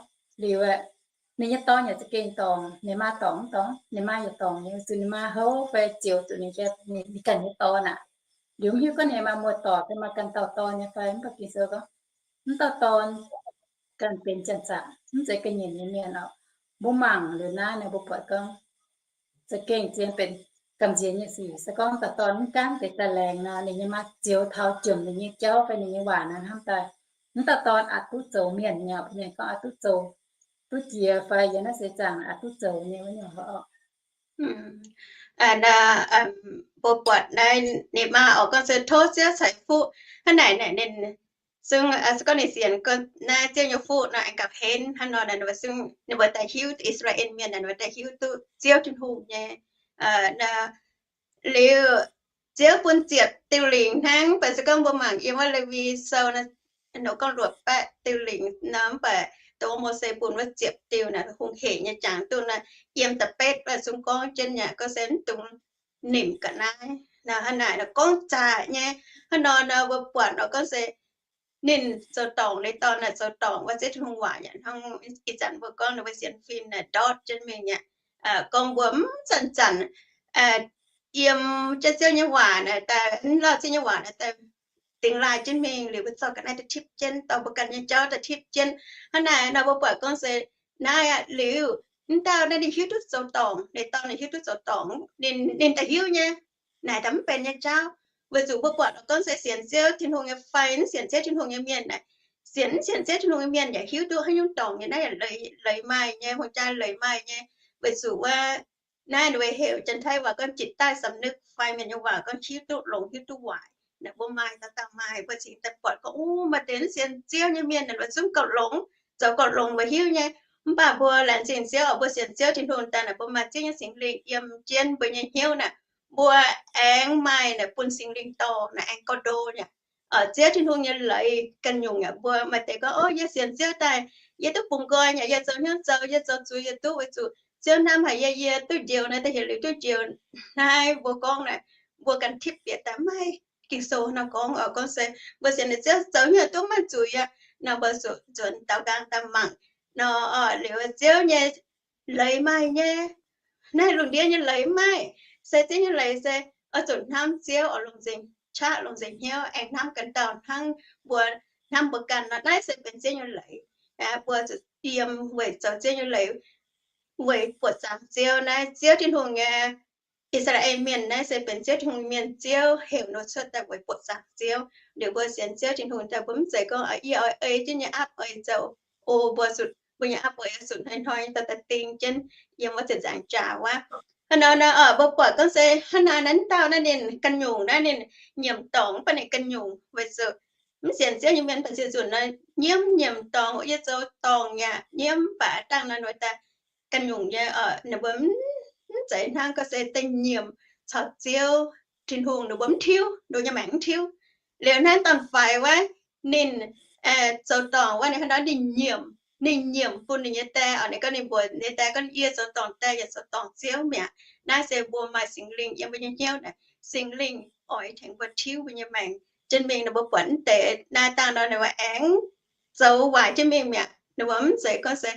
liuz, ninh nyei dorn yaac za'gengh dorngc, ninh maa dorngc mv dorngc, ninh maa yaac dorngc nyei, zuqc ninh maa houv fai zioux zuqc ninh, ninh ganh nyei dorn aqv. Liuz mv hiuv gorngv ninh maa muoz-doic fai maa ganh dauh dorn nyei fai, mv baac Ging-Sou gorngv mv dauh dorn ganh benx janx-zaqc, mv zeiz ga'nyiec nyei mienh oc. Mbuo mangc liuz naaiv nor mbuo buatc gorngv za'gengh zien benx gamh nziex nyei sic. Se gorngv dauh dorn mv gaanv deix daaih laengz nor, ninh nyei maa zioux taux jomc ninh nyei jauv fai ninh nyei waac nor hnamv daaih, mv dauh dorn aqc duqv zoux mienh nyei, mbuo mienh gorngv aqc duqv zoux, duqv jiex fai yiem naaiv seix zaangc aqc duqv zoux nyei wuov nyungc oc. Mbuo buatc naaiv ninh maa oix gorngv se tov Ziouv ceix fuqv hnangv naaic, naaic ninh zungv se gorngv ninh sienx naaiv Ziouv nyei fuqv nor aengx gauh henv hnangv nor, ninh mbuo daaih hiuv, I^saa^laa^en Mienh ninh mbuo daaih hiuv duqv Ziouv Tin-Hungh nyei. Liuz, Ziouv bun ziepc diuh lingc hnangv. Mv baac se gorngv mbuo mangc yiem wuov Lewi Sou nor, gorngv luoqc baeqv diuh lingc nor, mv baac dongh wuov Mose bun wuov ziepc diuh naaic hungh hec nyei jangx duqv naaic, yiem da'betv wuov zungv gorngv jienv yaac gorngv se mv dungx nimc ga'naaiv. Hnangv naaic nor gorngv zaqc nyei. Hnangv nor nor mbuo buatc nor gorngv se ninh zoux dorngc, ninh dorn naaic zoux dorngc wuov Ziouv Tin-Hungh waac yaac hnangv ih zanc mbuo gorngv ninh mbuo sienx fim naaic ndortv jienv mingh yaac gorngv mbuo mv zanc-zanc yiem jienv Ziouv nyei waac naaic daaih, mv lauh Ziouv nyei waac naaic daaih dingx laaih jienv mingh liuz, mbuo zorqv ga'naaiv daaih tipv jienv, dorh mbuo ganh nyei jauv daaih tipv jienv. Hnangv naaic nor mbuo buatc gorngv se naaiv aqv liuz, mv dauh naaiv ninh hiuv duqv zoux dorngc, ninh dorn ninh hiuv duqv zoux dorngc, ninh daaih hiuv nyei, naaic daaih mv benx nyei jauv. Weic zuqc mbuo buatc gorngv se sienx Ziouv Tin-Hungh nyei fai mv sienx Ziouv Tin-Hungh nyei mienh naaic, sienx, mv sienx Ziouv Tin-Hungh nyei mienh yaac hiuv duqv haaix nyungc dorngc nyei, naaiv yaac leiz maaih nyei, hungh jaa leiz maaih nyei. Weic zuqc wuov naaiv ninh mbuo heuc janx-taiv waac gorngv จิตใต้สำนึก fai mienh nyei waac gorngv hiuv duqv longx hiuv duqv waaic. Naaic mbuo maaih dauh dauh maaih, mbuo cingx daaih buatc gorngv, ov, maaih deix mv sienx Ziouv nyei mienh naaic mbuo zungv gauh longx, zoux gauh longx mbuo hiuv nyei. Mv baac mbuo laengz zingh Ziouv oc, mbuo sienx Ziouv Tin-Hungh daaih naaic mbuo maaih Ziouv nyei Singx Lingh yiem jienv mbuo nyei hnyouv naaic, mbuo aengx maaih naaic bun Singx Lingh dorh naaic aengx gauh ndo nyei. Ziouv Tin-Hungh nyei leiz ganh nyungc yaac mbuo maaih deix gorngv, ov, yie sienx Ziouv daaih, yie duqv bungx nqoi nyei, yie zoux hnyouv zoux, yie zoux zuiz yie duqv, weic zuqc Ziouv hnamv haic yie, yie duqv njoux naaiv, da'hieh liuz duqv njoux. Naaiv mbuo gorngv naaic, mbuo ganh tipv bieqc daaih maiv. Ging-Sou nor gorngv, gorngv se mbuo sienx Ziouv zoux hnyouv duqv maiv zuqc aqv nor, mbuo zuqc nzuonx daaux nqaang daaih mangc nor, liuz Ziouv nyei leiz maaih nyei. Naaiv lungh ndiev nyei leiz maiv maaih. Se Ziouv nyei leiz se oix zuqc hnamv Ziouv, oix longc nzengc qaqv, longc nzengc hnyouv, aengx hnamv ganh dauh hnangv mbuo hnamv mbuo ganh nor. Naaiv se benx Ziouv nyei leiz. Mbuo zuqc yiem weic zoux Ziouv nyei leiz, weic buoqc zaangc Ziouv. Naaiv Ziouv Tin-Hungh nyei, I^saa^laa^en Mienh naaiv se benx Ziouv Tin-Hungh Mienh, Ziouv heuc ninh cuotv daaih weic buoqc zaangc Ziouv. Liuz mbuo sienx Ziouv Tin-Hungh daaih mbuo mv zeiz gorngv, yie oix ei jienv nyei apv oix zoux, o, mbuo zuqc, mbuo nyei apv oix zuqc hnoi-hnoi daaih daaih ding jienv yiem wuov ziepc nzaangc jaax wuov. Hnangv nor nor, mbuo buatc gorngv se hnangv naaiv, naaiv dauh naaiv ninh ganh nyungc naaiv ninh nyiemc dorngc, mv baac ninh ganh nyungc weic zuqc mv sienx Ziouv nyei mienh baac ziex nzunc nor nyiemv nyiemc dorngc, yie zoux dorngc yaac nyiemv, mv baac dangh nor ninh daaih ganh nyungc nyei, ninh mbuo mv zeiz hnangv gorngv se daaih nyiemc caux Ziouv Tin-Hungh, ninh mbuo mv tiuv, ninh mbuo nyei maengc mv tiuv. Liuz naaiv dorn-faix wuov, ninh zoux dorngc wuov, ninh hnangv nor ninh nyiemc, ninh nyiemc bun ninh nyei die, ninh gorngv ninh mbuox ninh nyei die gorngv, yie zoux dorngc die yaac zoux dorngc Ziouv mi'aqv. Naaiv se mbuo maaih Singx Lingh yiem mbuo nyei hnyouv naaic, Singx Lingh oix tengx mbuo tiuv mbuo nyei maengc. Jienv mingh ninh mbuo buatc mv deix naaiv dangh nor ninh mbuo aengx zoux waaic jienv mingh mi'aqv. Ninh mbuo mv zeiz gorngv se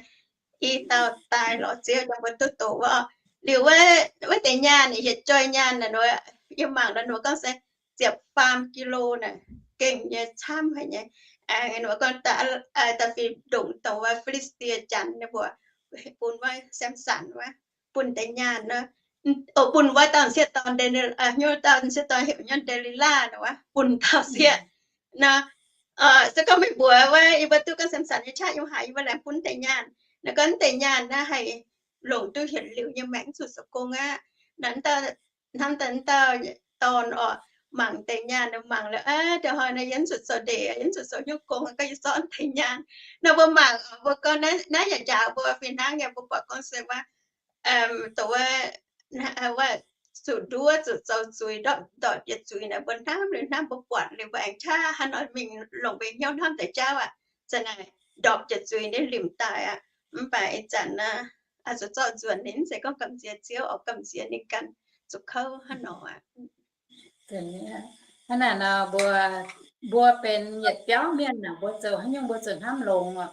i dauh daaih lorz Ziouv daaih mbuo duqv doqc wuov. Liuz wuov deix nyaanh, yietc joih nyaanh naaic, yie mangc nor, ninh mbuo gorngv se ziepc faam กิโล naaic, gengh nyei camv haic nyei. Ninh mbuo gorngv da'fih ndongc dongh wuov Fi^li^saa^die Janx ninh mbuo bun wuov Samson wuov, bun deix nyaanh nor, bun wuov dauh m'sieqv dorn, hnyouv dauh m'sieqv dorn heuc nyei Delilaa nor wuov, bun dauh sieqv nor. Se gorngv meih mbuox wuov, yie mbuo duqv gorngv Samson nyei qaqv yiem haaix, yie mbuo laengz bun deix nyaanh. Naaiv gorngv deix nyaanh naaiv haih longc duqv hietc liuz nyei maengc, zuqc zoux gong aqv. Hnamv daaih dauh dorn orqc, mangc deix nyaanh, mangc liuz, aa, deix hnoi naaiv yie mv zuqc zoux ndeic, yie mv zuqc zoux hnyouv gong, gorngv yie zorqv deix nyaanh. Nor mbuo mangc, mbuo gorngv naaiv yaac njaaux mbuo fih hnangv nyei. Mbuo buatc gorngv se wuov, dongh wuov, zuqc nduov, zuqc zoux zuiz, ndortv, ndortv yietc zuiz naaic, mbuo hnamv liuz hnamv, mbuo buatc liuz mbuo aengx qaqv haaix nor mingh longc mbuo hnyouv hnamv deix jauv aqv. Za'naaic ndorpc yietc zuiz ninh limc daaih aqv. Mv baac ih zanc naaiv, zuqc zorqv nzuonx ninh, mv zeiz gorngv gamh nziex Ziouv, oix gamh nziex ninh ganh zuqc kouv hnangv nor aqv. Hnangv naaic nor, mbuo, mbuo benx yietc biauv mienh naaic, mbuo zoux haaix nyungc mbuo zuqc hnamv longx oc.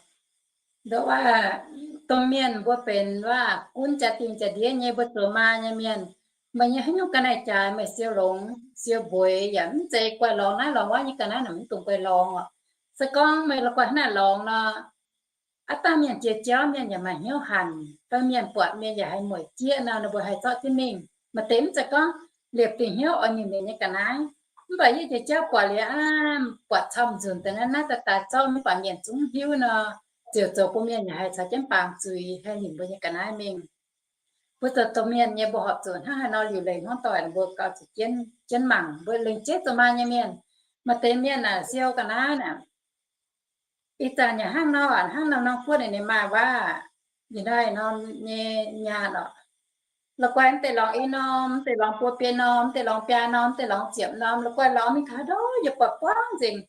Nduov wuov, domh mienh mbuo benx wuov gunv jaa-dingh jaa-ndiev nyei, mbuo zoux maa nyei mienh, meih nyei haaix nyungc ga'naaiv jaaix meih siou longx siou mbueiz, yaac mv zeiz guaih lorngx naaiv lorngx wuov nyei ga'naaiv naaic, mv dungx guaih lorngx oc. Se gorngv meih la'guaih hnangv naaic lorngx nor, aav dangh mienh jiex jauv mienh yaac maaih hnyouv hanc, fai mienh buatc mienh yaac haiz mueic jieqv nor, ninh mbuo haih zorqv jienv mingh. Maaih deix mv zeiz gorngv liepc dingc hnyouv oix nimc mienh nyei ga'naaiv. Mv baac yie jiex jauv buatc liuz aqv, buatc camv nzunc deix naaiv, naaiv daaih daaih zorqv, mv baac mienh zungv hiuv nor, ziouc zoux bun mienh yaac haih caux jienv baamz zuiz, haih nimc mbuo nyei ga'naaiv mingh. Mbuo zoux domh mienh nyei, mbuo horpc zuqc hnangv haaix nor liuc leiz hmuangv doic, mbuo gauh zuqc jienv, jienv mangc. Mbuo lengc jeiv zoux maa nyei mienh, maaih deix mienh naaic siou ga'naaiv naaic, ih zanc yaac hnangv nor, hnangv norm norm guoqv ninh, ninh maaih waac, yie naaiv norm nyei nyaanh oc, la'guaih mv deix lorngx i norm, mv deix lorngx buo biei norm, mv deix lorngx biaa norm, mv deix lorngx ziepc norm, la'guaih lorngx mingh gaax ndov, yie buatc buangv nzengc.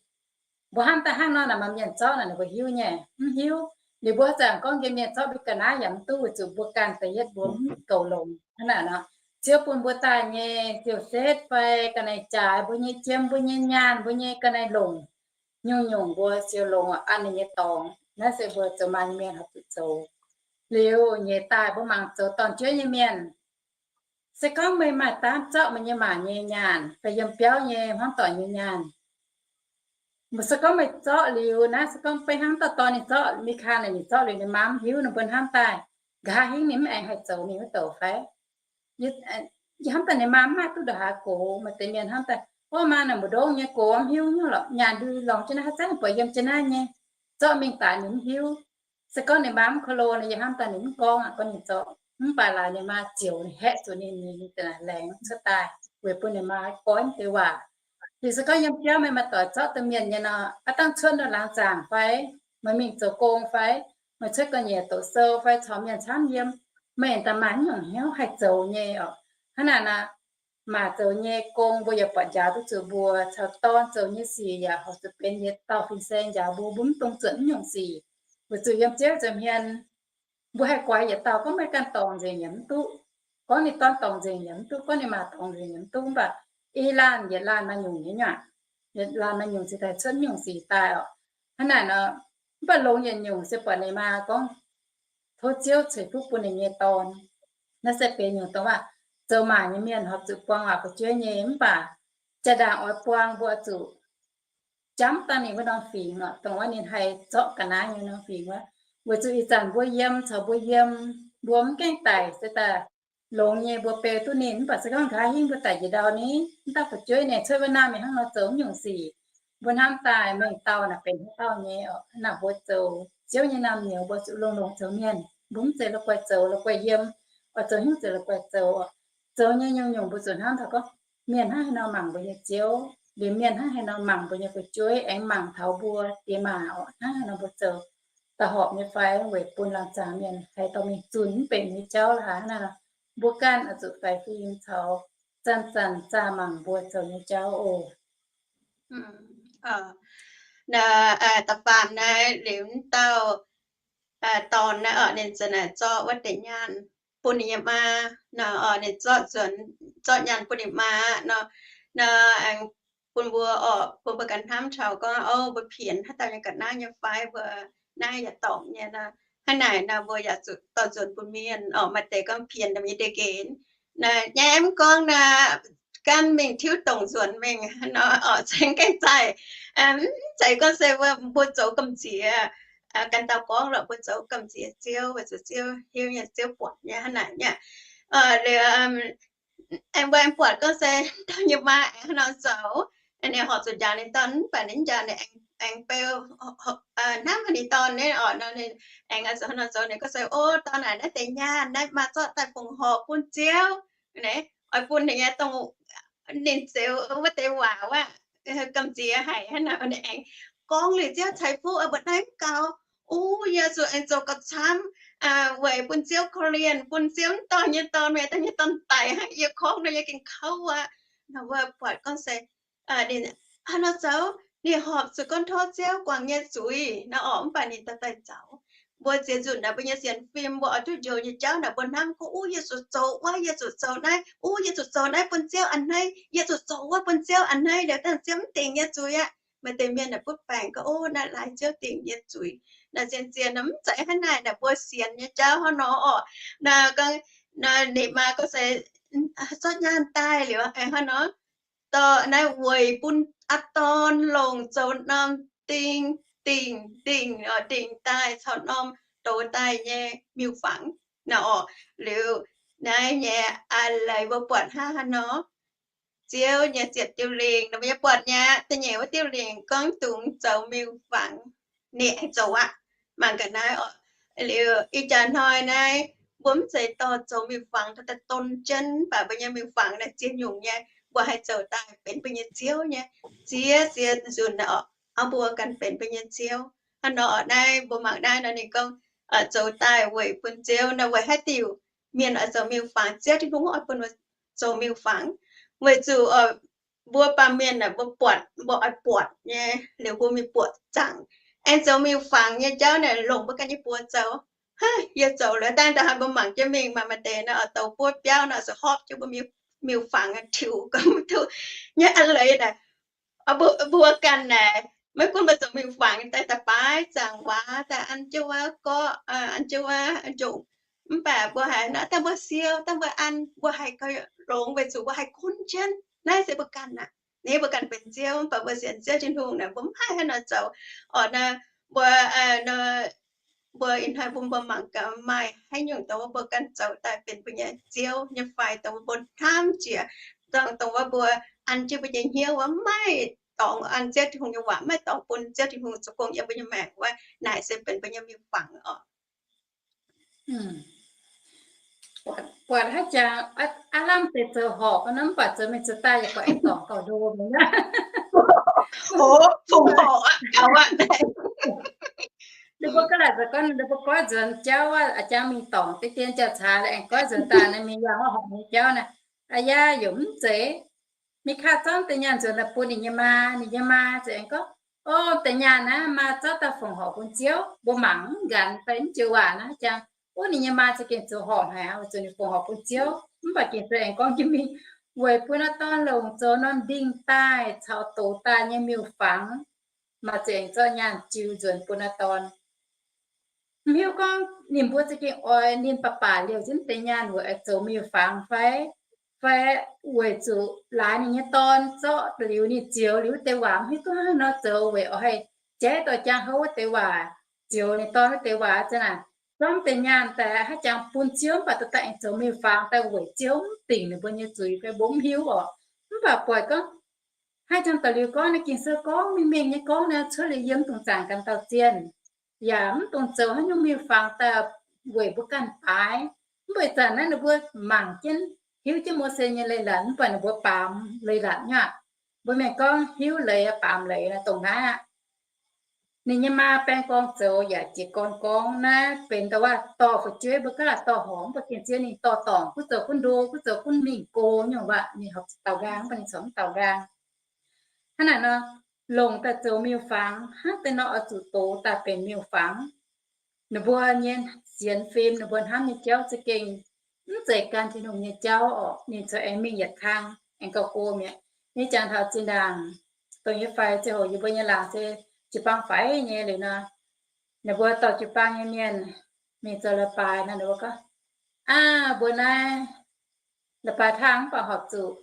Mbuo hnamv daaih hnangv nor naaic, maaih mienh zorqv naaic, ninh mbuo hiuv nyei, mv hiuv. Liuz mbuo zanc gorngv nqemh mienh zorqv mbuo ga'naaiv yaac mv duqv, weic zuqc mbuo ganh da'yietv mbuo mv goux longx hnangv naaic nor. Ziouv bun mbuo daaih nyei ziouc setv fai ga'naaiv jaaix, mbuo nyei jiem, mbuo nyei nyaanh, mbuo nyei ga'naaiv longc, nyungc-nyungc mbuo siou longx an ninh nyei dorngx. Naaiv se mbuo zoux maa nyei mienh horpc zuqc zoux. Liuz nyeic daaih mbuo mangc zoux dorn-jueiv nyei mienh, se gorngv meih maaih daav zorqv meih nyei maa nyei nyaanh fai yiem biauv nyei hmuangv doic nyei nyaanh, mv se gorngv meih zorqv liuz naaiv, se gorngv beiv hnangv dauh dorn ninh zorqv, Mikaa naaic ninh zorqv liuz ninh maa mv hiuv nor, mbuo hnamv daaih, nqa'haav hingv ninh mv aengx haih zoux ninh wuov douc fai? Yie hnamv daaih ninh maa mv maaih duqv ndongc haaix gox. Maaih deix mienh hnamv daaih, ov, maa naaic mbu'ndongx nyei gox mv hiuv nyungc lorqc, nyaanh ndui lorngx jienv naaiv, haaix zanc buatc yiem jienv naaiv nyei, zorqv mingh daaih ninh mv hiuv. Se gorngv ninh maa mv ko lo nor, yie hnamv daaih ninh mv gorngv aqv, gorngv ninh zorqv. Mv baac laaix ninh maa zioux ninh, haeqv zuqc ninh, ninh laengz cuotv daaih weic bun ninh maa goiv deix waac. Liuz se gorngv yiem biauv meih maaih doic zorqv domh mienh nyei nor, aav dangh cuotv nor laangz zaangc fai, meih mingh zoux gong fai, meih cuotv ga'nyiec doqc sou fai caux mienh camv yiem, meih daaih maaih haaix nyungc hnyouv haih zoux nyei oc. Hnangv naaic nor, maac zoux nyei gong mbuo yaac buatc njaaux duqv zuqc mbuo, caux dorn zoux nyei sic yaac horpc zuqc benx yietc dauh fin-saeng njaaux mbuo, mbuo mv dungx zuotc haaix nyungc sic. Weic zuqc yiem Ziouv nza'hmien mbuo haih guaix yietc dauh, gorngv maiv ganh dorngc nzengc yaac mv duqv, gorngv ninh dorn dorngc nzengc yaac mv duqv, gorngv ninh maa dorngc nzengc yaac mv duqv. Mv baac ei laanh yietc laanh maaih nyungc nyei nyuac, yietc laanh maaih nyungc cingx daaih cuotv nyungc sic daaih oc. Hnangv naaic nor, mv baac longx yietc nyungc se buatc ninh maa gorngv, tov Ziouv ceix fuqv bun ninh nyei dorn. Naaiv se benx nyungc dongh waac zoux maac nyei mienh horpc zuqc buang waac fu'jueiv nyei. Mv baac jaa-ndaangc oix buang mbuo zuqc jamv dangh ninh wuov norm fingx oc, dongh wuov ninh haih zorqv ga'naaiv nyei norm fingx wuov. Weic zuqc ih zanc mbuo yiem caux mbuo yiem, mbuo mv gaengh daic se daaih longx nyei, mbuo beu duqv ninh. Mv baac se gorngv nqa'haav hingv mbuo daic njiec ndau ni, mv daaih fu'jueiv ninh cuotv wuov naamh mingh hnangv nor zoux mv nyungc sic. Mbuo hnamv daaih mengh dauh naaic benx haaix dauh nyei oc. Naaic mbuo zoux Ziouv nyei naamh nyouz mbuo zuqc longx-longx zoux mienh. Mbuo mv zeiz la'guaih zoux la'guaih yiem, oix zoux hnyouv zoux la'guaih zoux. Zoux nyei nyungc-nyungc mbuo zuqc hnamv taux gorngv mienh hnangv haaix nor mangc mbuo nyei Ziouv, liuz mienh hnangv haaix nor mangc mbuo nyei fu'jueiv, aengx mangc taux mbuo diex maac oc, hnangv haaix nor mbuo zoux da'horpc nyei fai, weic bun laangz zaangc mienh haiz dorh mingh zunh mv benx nyei jauv lorqc. Hnangv naaic, mbuo ganh oix zuqc faix fim caux zanc-zanc zaah mangc mbuo zoux nyei jauv oc. Da'faam naaiv liuz, dauh dorn naaiv oc, ninh za'naaic zorqv wuov deix nyaanh bun ninh nyei maa nor, ninh zorqv nzuonx, zorqv nyaanh bun ninh maa nor, nor aengx bun mbuo oc, bun mbuo ganh hnamv taux gorngv, o, mbuo pienx haaix dauh nyei ga'naaiv nyei fai, mbuo naaiv yaac dorngc nyei nor. Hnangv naaic nor mbuo yaac zuqc dorh nzuonx bun mienh oc. Maaih deix gorngv pienx da'nyeic deix nqenx, naaiv nyei mv gorngv naaiv gan mingh tiuv dongc nzuonx mingh nor, oc, cingx gaengh zaih. Mv zeiz gorngv se mbuo zoux gamh nziex, ganh dauh gorngv lorqc, mbuo zoux gamh nziex Ziouv, weic zuqc Ziouv hiuv nyei, Ziouv buatc nyei hnangv naaic nyei. Liuz, aengx mbuo aengx buatc gorngv se dauh nyei maa aengx hnangv nor zoux, ninh horpc zuqc njaaux ninh dorn, mv baac ninh njaaux ninh aengx beu hnamv ninh dorn naaiv oc. Nor ninh aengx hnangv nor zoux, ninh gorngv se, o, dorn aac, naaiv deix nyaanh naaiv maa zorqv daaih fongc horc bun Ziouv, oix bun ninh nyei dongh ninh ziux wuov deix waac aqv, gamh nziex haic hnangv nor. Ninh aengx gorngv liuz Ziouv ceix fuqv, mbuo naaiv mv gaux. O, yie zuqc aengx zoux gauh camv weic bun Ziouv korv-lienh, bun Ziouv mv dorh nyei dorn, meih dorh nyei dorn daic hnangv yie gorngv nor, yie gengh kouv aqv. Nor mbuo buatc gorngv se ninh hnangv nor zoux, ninh horpc zuqc gorngv tov Ziouv guangc nyei zuiz nor oc, mv baac ninh daaih daaih zaux. Mbuo ziex nzunc naaic mbuo nyei sienx fim, mbuo oix duqv njoux nyei jauv naaic, mbuo hnamv gorngv, uv, yie zuqc zoux wuov, yie zuqc zoux naaiv, uv, yie zuqc zoux naaiv bun Ziouv a'hneiv, yie zuqc zoux wuov bun Ziouv a'hneiv, liuz dangh Ziouv mv dingc yie zuiz aqv. Maaih deix mienh naaic butv baengc gorngv, o, naaiv laaix Ziouv dingc yie zuiz. Naaic zien-zien nor mv zeiz hnangv naaic. Naaic mbuo sienx nyei jauv hnangv nor oc. Naaic gorngv, ninh maa gorngv se zorqv nyaanh daaih liuz hnangv nor, dorh naaiv weic bun aa dorn longc zoux norm ding, dingc, dingc, dingc daaih caux norm douz daaih nyei miuc-fangx nor oc. Liuz naaiv nyei a'leiz mbuo buatc hnangv haaix nor, Ziouv nyei ziepc diuh lingc, mbuo nyei buatc nyei aqv, da'nyeic wuov diuh lingc gorngv dungx zoux miuc-fangx, ninh aengx zoux aqv. Mangc gaax naaiv oc. Liuz ih jaax hnoi naaiv mbuo mv zeiz dorh zoux miuc-fangx daaih don jienv, mv baac mbuo nyei miuc-fangx naaic ziex nyungc nyei, mbuo haih zoux daaih benx mbuo nyei ziouv nyei. Ziex ziex nzunc oc, mbuo ganh benx mbuo nyei ziouv. Hnangv nor oc, naaiv mbuo mangc naaiv nor ninh gorngv zoux daaih weic bun Ziouv nor, weic haaix diuc mienh oix zoux miuc-fangx? Ziouv Tin-Hungh oix bun mbuo zoux miuc-fangx, weic zuqc mbuo baamh mienh naaic mbuo buatc, mbuo oix buatc nyei, liuz mbuo mingh buatc zaangc. Aengx zoux miuc-fangx nyei jauv naaic longc mbuo ganh nyei buoz zoux. Hnangv yie zoux liuz daaih, ndaaih haaix mbuo mangc jienv mingh, maaih maaih deix nor oix douz buov biauv nor, oix zuqc horpv jienv mbuo miuc-fangx tiux gomv duqv nyei a'leiz naaic. Mbuo ganh naaic, maiv gunv mbuo zoux miuc-fangx daaih daaih baaix zaangc waac, daaih an jienv wuov gorqv, an jienv wuov njongc, mv baac mbuo haiz naaiv daaih mbuo siou, daaih mbuo an, mbuo haih gauh longx weic zuqc mbuo haih gunv jienv naaiv se mbuo ganh aqv. Naaiv mbuo ganh benx ziouv, mv baac mbuo sienx Ziouv Tin-Hungh naaic, mbuo mv haih hnangv nor zoux. Oc, naaiv mbuo, mbuo ih hnoi mbuo, mbuo mangc gaax maaih haaix nyungc dongh wuov mbuo ganh zoux daaih benx mbuo nyei ziouv nyei fai, dongh wuov mbuo hnamv jiex, dongh, dongh wuov mbuo an jienv mbuo nyei hnyouv wuov, maiv dorngx an Ziouv Tin-Hungh nyei waac, maiv dorngx bun Ziouv Tin-Hungh zoux gong yiem mbuo nyei maengc wuov, naaic se benx mbuo nyei miuc-fangx oc. Buatc haaix jangx aav lamh deix zoux horqc nor, mv baac zoux mingh zoux daaih yaac buatc aengx dorngc gauh ndo mi'aqv. Ninh mbuo ga'naaiv za'gengh ninh mbuo goiv nzuonx jauv aqv, jangx mingh dorngc deix dien jauv-caax, aengx goiv nzuonx daaih naaiv mingh yangh wuov horngc nyei jauv naaiv. Aa yaa, yaac mv zeiz. Mingh kaav zorqv deix nyaanh nzuonx daaih bun ninh nyei maa, ninh nyei maa za'gengh gorngv, o, deix nyaanh naaiv maa zorqv daaih fongc horc bun Ziouv. Mbuo mangc mv nqanx fai mv joux waac naaiv jangx, o, ninh nyei maa za'gengh zoux horpc haic, weic zuqc ninh fongc horc bun Ziouv. Mv baac gengh se aengx gorngv jienv mingh, weic bun aa dorn longc zoux norm ndingh daaih caux douz daaih nyei miuc-fangx, maaih za'gengh zorqv nyaanh jiu nzuonx bun aa dorn. Mv hiuv gorngv ninh mbuo za'gengh oix ninh baac baac liouh jienv deix nyaanh weic oix zoux miuc-fangx fai, fai weic zuqc laaix ninh nyei dorn zorqv liuz ninh zioux liuz deix waac, mv hiuv duqv hnangv haaix nor zoux weic oix haih jaiv dorh jangx houv wuov deix waac, zioux ninh dorn wuov deix waac za'naaic. Zorqv deix nyaanh daaih haaix jangx bun Ziouv, mv baac dorh daaih aengx zoux miuc-fangx daaih weic Ziouv mv dingc ninh mbuo nyei zuiz fai mbuo mv hiuv orqc. Mv baac buatc gorngv haaix jangx da'liuz gorngv naaiv Ging-Sou gorngv mingh mingh nyei gorngv naaiv cuotv liuz yiem dongh zaangc ganh dauh zienh, yaac mv dungx zoux haaix nyungc miuc-fangx daaih weic mbuo ganh baaix. Mv baac ih zanc naaiv ninh mbuo mangc jienv hiuv jienv Mose nyei leiz-latc, mv baac ninh mbuo baamz leiz-latc nyei aqv. Mbuo mienh gorngv hiuv leiz baamz leiz dongh naaiv aqv. Ninh nyei maa baeng gorngv zoux yaac jiez gorn gorngv naaiv benx da'wuov dorh fu'jueiv, mbuo ga'naaiv dorh horngc, mv baac gengh zien ninh dorh dorngc, gunv zoux gunv ndo, gunv zoux gunv mingh go nyungc waac, ninh horpc zuqc daaux nqaang, mv baac ninh corc mv daaux nqaang. Hnangv naaic nor, longc daaih zoux miuc-fangx, hnangv deix nor oix zuqc dox daaih benx miuc-fangx. Ninh mbuo nyei sienx fim, ninh mbuo hnamv nyei jauv za'gengh mv zeiz gan Tin-Hungh nyei jauv orqc. Ninh corc aengx mingh yietc kang, aengx gauh go mi'aqv. Nyei jangx taux zinh ndaangc, dongh nyei fai ziangh hoc yie mbuo nyei laangz se jiu-baang faix nyei liuz nor, ninh mbuo dorh jiu-baang nyei mienh mingh zoux leiz-baaix nor, ninh mbuo gorngv, aa, mbuo naaiv leiz-baaix hnangv mv baac horpc zuqc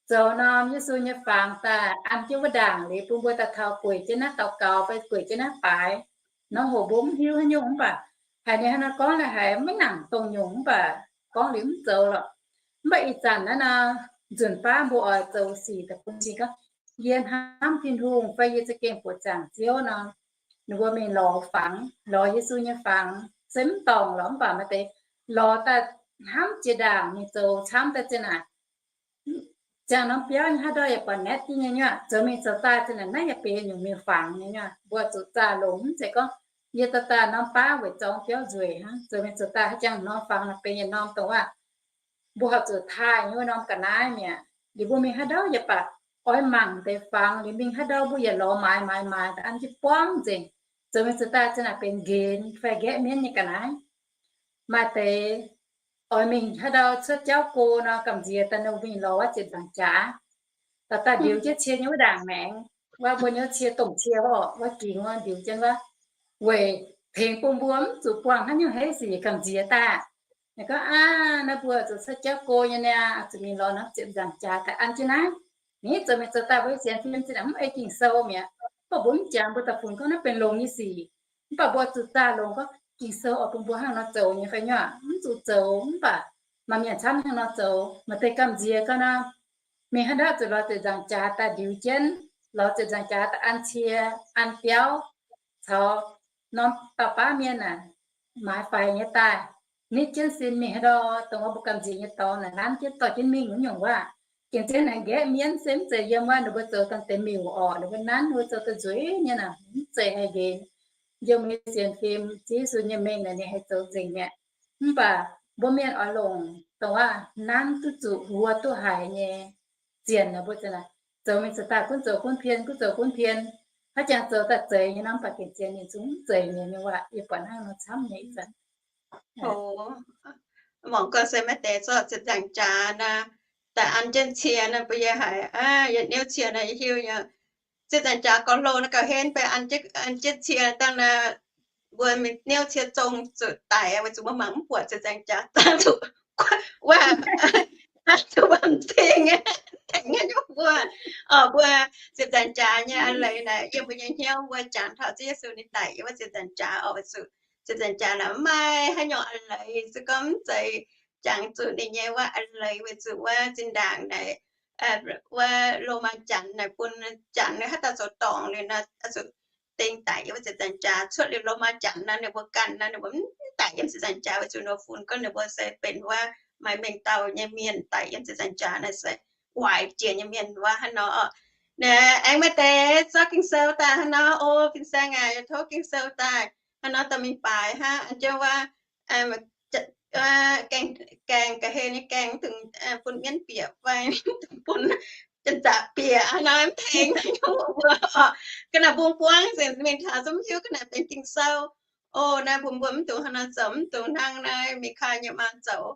zoux norm Yesu nyei fangx daaih an jienv wuov ndaangc liuz bun mbuo daaih taux gueic jienv naaiv daux gaux fai gueic jienv naaiv baaix. Nor hoc mbuo mv hiuv haaix nyungc mv baac haiz ninh hnangv naaiv gorngv naaic haiz maiv nangc dongh nyungc mv baac gorngv liuz mv zoux lorqc. Mv baac ih zanc naaiv nor, nzunc baav mbuo oix zoux sic daaih bun cing gorngv, yie hnamv Tin-Hungh fai yie za'gengh buoqc zaangc Ziouv nor, ninh mbuo mingh lorz fangx, lorz Yesu nyei fangx, se mv dorngc lorqc mv baac maaih deix lorz daaih hnamv jiex ndaangc mingh zoux camv daaih zinh naaic. Ziangh norm biauv nyei haaix ndau yaac buatc naetv jienv nyei nyuoqc, zoux mingh zoux daaih zinh naaic naaiv yaac benx nyungc mingh fangx nyei nyuoqc. Mbuo zuqc zaah longc mv zeiz gorngv yie dorh daaih norm baav weic zorng biauv nzueic hnangv, zoux mingh zoux daaih haaix jangx norm fangx naaic benx yietc norm dongh waac mbuo horpc zuqc taaih nyei wuov norm ga'naaiv mi'aqv. Liuz mbuo mingh haaix ndau yaac baac oix mangc deix fangx, liuz mingh haaix ndau mbuo yaac lorz maaiz maaiz maaiz daaih an jienv buangv nzengc, zoux mingh zoux daaih zinh naaic benx nqenx fai nqaeqv mienv nyei ga'naaiv. Maaih deix oix mingh haaix ndau cuotv jauv go nor, gamh nziex daaih ninh mingh lorz wuov ziepc nzaangc jaax, daaih daaih ndiux jienv cie nyei wuov ndaangc maengx, wuov mbuo nyei cie domh cie orqc, wuov gingx wuov ndiux jienv wuov, weic tengx bun mbuo mv zuqc buangh haaix nyungc heiv sic gamh nziex daaih. Ninh gorngv, aav, naaiv mbuo zuqc cuotv jauv go nyei niaa, zuqc mingh lorz norm ziepc nzaangc jaax daaih an jienv naaiv. Ninh zoux mingh zoux daaih mbuo sienx fim zinh naaic mv ei Ging-Sou mi'aqv. Mv baac mbuo mv jangx mbuo daaih funx gorngv naaiv benx longx nyei sic. Mv baac mbuo zuqc zaah longc gorngv Ging-Sou oix bun mbuo hnangv nor zoux nyei fai nyuoqc, mv zuqc zoux mv baac maaih mienh camv hnangv nor zoux. Maaih deix gamh nziex gorngv nor, mingh haaix ndau zuqc lorz ziepc nzaangc jaax daaih ndiux jienv, lorz ziepc nzaangc jaax daaih an cie, an biauv, caux norm dauh baav mienh aah, maaiz faix nyei daaih, nitv jienv sin mingh haaix ndau dongh wuov mbuo gamh nziex nyei dorngx naaic nanv jienv dorh jienv mingh wuov nyungc waac. Gengh zien naaic nqaeqv mienv se mv zeiz yiem wuov ninh mbuo zoux dangh deix miuc orqc, ninh mbuo nanv ninh mbuo zoux da'nzueiz nyei naaic, mv zeiz haih nqenx. Yiem mbuo nyei sienx fim, Ziouv Yesu nyei mengh naaic ninh haih zoux nzengc mi'aqv. Mv baac mbuo mienh oix longc dongh waac nanv duqv zuqc, huo duqv haic nyei zienc naaic mbuo zoux naaic, zoux mingh zoux daaih gunv zoux gunv pien, gunv zoux gunv pien, haaix jangx zoux daaih zeiz nyei nor, mv baac gengh zien ninh zungv mv zeiz nyei nyei waac yie buatc hnangv nor camv nyei ih zanc. Mangc gaax se maaih deix zorqv ziepc nzaangc jaax naaic daaih an jienv cie naaic, mbuo yie haiz, aa, yietc niouv cie naaic yie hiuv nyei. Ziepc nzaangc jaax gauh hlo naaic gauh henv, mbuo an jienv cie dangh naaic, mbuo mingh niouv cie zong zuqc daic, weic zuqc mbuo mangc mv buatc ziepc nzaangc jaax dangh zuqc wuov, zuqc wuom-zingh, tengx nyei mbuo. Orqc, mbuo ziepc nzaangc jaax nyei a'leiz naaic, yiem mbuo nyei hnyouv mbuo jangx taux Ziouv Yesu ninh daic yiem wuov ziepc nzaangc jaax orqc, weic zuqc ziepc nzaangc jaax naaic mv maaih haaix nyungc a'leiz, se gorngv mv zeiz jangx zuqc ninh nyei wuov a'leiz, weic zuqc wuov zinh ndaangc naaic, wuov Lomaa Janx naaic bun Janx haaix dauh zoux dorngc liuz naaic, zuqc dingh daic yiem wuov ziepc nzaangc jaax. Cuotv liuz Lomaa Janx naaic, ninh mbuo ganh naaic, ninh mbuo mv daic yiem ziepc nzaangc jaax, weic zuqc ninh mbuo funx gorngv ninh mbuo se benx wuov maaih mengh dauh nyei mienh daic yiem ziepc nzaangc jaax naaic se waaic jiex nyei mienh wuov hnangv nor. Naaic aengx maaih deix zorqv Ging-Sou daaih hnangv nor, o, fin-saeng aac, yie tov Ging-Sou daaih hnangv nor dorh mingh baaix hnangv, an jienv wuov, gaeng, gaeng ga'hlen nyei gaeng, dungx bun mienv bieqc fai dungx bun janx-zaqc bieqc hnangv nor, mv tengx mbuo. Ga'naaiv mbungh buangv nzengc mingh taux zungv mv hiuv ga'naaiv benx Ging-Sou. O, naaiv mbuo mbuo mv dungx hnangv nor zoux, mv dungx hnangv naaiv Mikai nyei maa zoux.